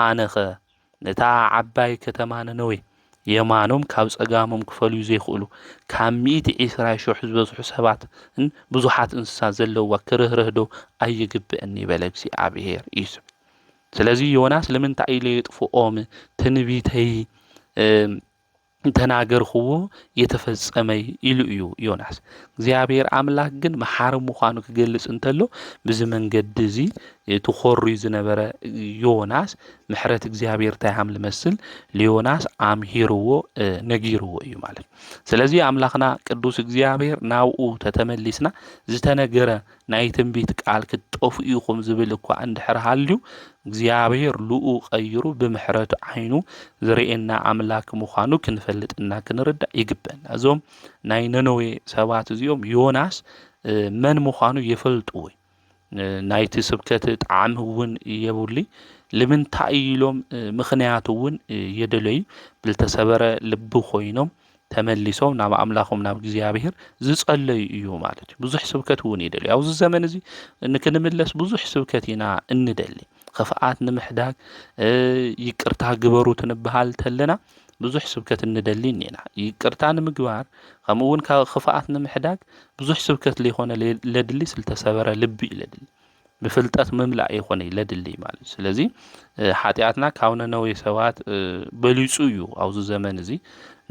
ኣነኸ ነታ ዓባይ ከተማ ነነዌ የማኖም ካብ ጸጋሞም ክፈልዩ ዘይክእሉ ካብ ሚእቲ ዒስራ ሽሕ ዝበዝሑ ሰባትን ብዙሓት እንስሳ ዘለዋ ክርህርህ ዶ ኣይግብእን ይበለ እግዚኣብሔር እዩ ዝብል። ስለዚ ዮናስ ንምንታይ ኢለ የጥፍኦም ትንቢተይ ተናገርኽዎ የተፈጸመ ኢሉ እዩ ዮናስ። እግዚኣብሔር ኣምላክ ግን መሓሪ ምዃኑ ክገልጽ እንተሎ ብዚ መንገዲ እዚ እቲ ኮሩይ ዝነበረ ዮናስ ምሕረት እግዚኣብሔር እንታይ ሃም ልመስል ንዮናስ ኣምሂርዎ ነጊርዎ እዩ ማለት። ስለዚ ኣምላኽና ቅዱስ እግዚኣብሔር ናብኡ ተተመሊስና ዝተነገረ ናይ ትንቢት ቃል ክትጠፍኡ ኢኹም ዝብል እኳ እንድሕር ሃልዩ እግዚኣብሔር ልኡ ቀይሩ ብምሕረቱ ዓይኑ ዝርእየና ኣምላክ ምዃኑ ክንፈልጥና ክንርዳእ ይግበእና። እዞም ናይ ነነዌ ሰባት እዚኦም ዮናስ መን ምዃኑ የፈልጥዎ እዩ። ናይቲ ስብከት ጣዕሚ እውን የብሉይ። ልምንታይ ኢሎም ምኽንያት እውን የደለዩ። ብልተሰበረ ልቢ ኮይኖም ተመሊሶም ናብ ኣምላኾም ናብ እግዚኣብሔር ዝጸለዩ እዩ ማለት እዩ። ብዙሕ ስብከት እውን ይደልዩ። ኣብዚ ዘመን እዚ ንክንምለስ ብዙሕ ስብከት ኢና እንደሊ። ክፍኣት ንምሕዳግ፣ እ፣ ይቅርታ ግበሩ ትንበሃል ተለና ብዙሕ ስብከት እንደሊ እኒና። ይቅርታ ንምግባር፣ ከምኡ እውን ካብ ክፍኣት ንምሕዳግ ብዙሕ ስብከት ለይኮነ ለ-፣ ለድሊ ዝተሰበረ ልቢ እዩ ለድሊ። ብፍልጠት ምምላእ ይኾነ ለድሊ ማለት እዩ። ስለዚ፣ እ፣ ሓጢኣትና ካብ ነነዌ ሰባት፣ እ፣ በሊጹ እዩ ኣብዚ ዘመን እዚ።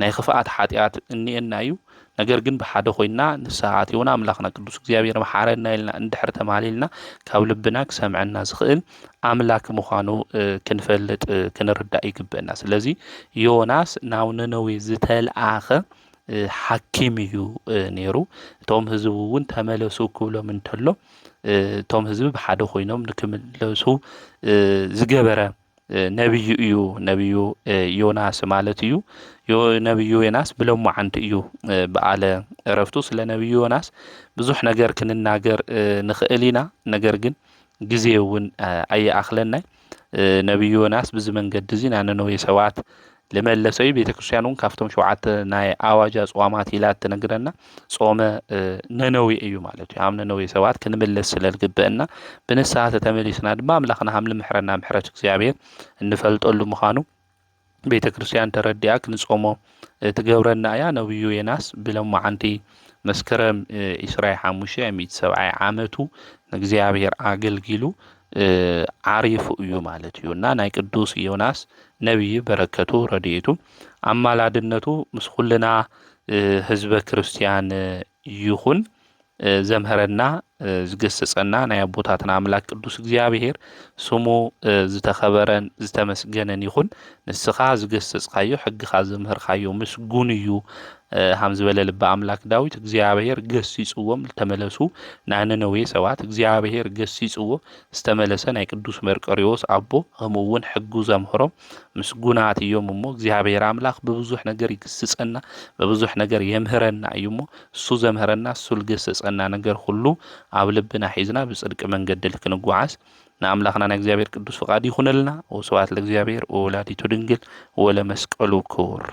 ናይ ክፍኣት ሓጢኣት እኒኤና እዩ። ነገር ግን ብሓደ ኮይና ንስሓ ኣቲውና ኣምላኽና ቅዱስ እግዚኣብሔር መሓረና ኢልና እንድሕር ተማሊልና ካብ ልብና ክሰምዐና ዝኽእል ኣምላክ ምዃኑ፣ እ፣ ክንፈልጥ፣ እ፣ ክንርዳእ ይግበአና። ስለዚ ዮናስ ናብ ነነዌ ዝተልኣኸ፣ እ፣ ሓኪም እዩ፣ እ፣ ነይሩ። እቶም ህዝቢ እውን ተመለሱ ክብሎም እንተሎ፣ እ፣ እቶም ህዝቢ ብሓደ ኮይኖም ንክምለሱ፣ እ፣ ዝገበረ፣ እ፣ ነቢዩ እዩ። ነቢዩ፣ እ፣ ዮናስ ማለት እዩ። ዮ-፣ ነቢዩ ዮናስ ብሎማዓንቲ እዩ፣ እ፣ በዓለ ዕረፍቱ። ስለ ነቢዩ ዮናስ ብዙሕ ነገር ክንናገር፣ እ፣ ንኽእል ኢና። ነገር ግን ግዜ እውን፣ እ፣ ኣይኣኽለናይ። እ፣ ነቢዩ ዮናስ ብዚ መንገዲ እዚ ናብ ነነዌ ሰባት ልመለሰ እዩ። ቤተ ክርስቲያን እውን ካብቶም ሸውዓተ ናይ ኣዋጅ ኣጽዋማት ኢላ እትነግረና ጾመ፣ እ፣ ነነዌ እዩ ማለት እዩ። ኣብ ነነዌ ሰባት ክንምለስ ስለ ዝግበአና ብንስሓ ተተመሊስና ድማ ኣምላኽና ሃም ልምሕረና ምሕረት እግዚኣብሔር እንፈልጠሉ ምዃኑ ቤተ ክርስቲያን ተረዲኣ ክንጾሞ፣ እ፣ ትገብረና እያ። ነቢዩ ዮናስ ብሎማዓንቲ መስከረም፣ እ፣ ዕስራ ሓሙሽተ ሚእቲ ሰብዓይ ዓመቱ ንእግዚኣብሔር ኣገልጊሉ፣ እ፣ ዓሪፉ እዩ ማለት እዩ። እና ናይ ቅዱስ ዮናስ ነቢይ በረከቱ ረድኤቱ ኣማላድነቱ ምስ ኩልና፣ እ፣ ህዝበ ክርስቲያን ይኹን። እ፣ ዘምሀረና፣ እ፣ ዝገሰጸና ናይ ኣቦታትና ኣምላክ ቅዱስ እግዚኣብሔር ስሙ፣ እ፣ ዝተኸበረን ዝተመስገነን ይኹን። ንስኻ ዝገሰጽካዮ፣ ሕግኻ ዘምሀርካዮ ምስጉን እዩ። እ፣ ሃም ዝበለ ልበ ኣምላክ ዳዊት፣ እግዚኣብሔር ገሲጽዎም ዝተመለሱ ናይ ነነዌ ሰባት፣ እግዚኣብሔር ገሲጽዎ ዝተመለሰ ናይ ቅዱስ መርቆሪዎስ ኣቦ፣ ከምኡ እውን ሕጉ ዘምሀሮም ምስጉናት እዮም እሞ፣ እግዚኣብሔር ኣምላክ ብብዙሕ ነገር ይግስጸና፣ ብብዙሕ ነገር የምህረና እዩ እሞ፣ እሱ ዘምሀረና፣ እሱ ልገሰጸና ነገር ኩሉ ኣብ ልብና ሒዝና ብጽድቂ መንገዲ ልክንጓዓዝ ንኣምላኽና ናይ እግዚኣብሔር ቅዱስ ፍቓድ ይኹነልና። ወስብሐት ለእግዚኣብሔር ወወላዲቱ ድንግል ወለመስቀሉ ክቡር።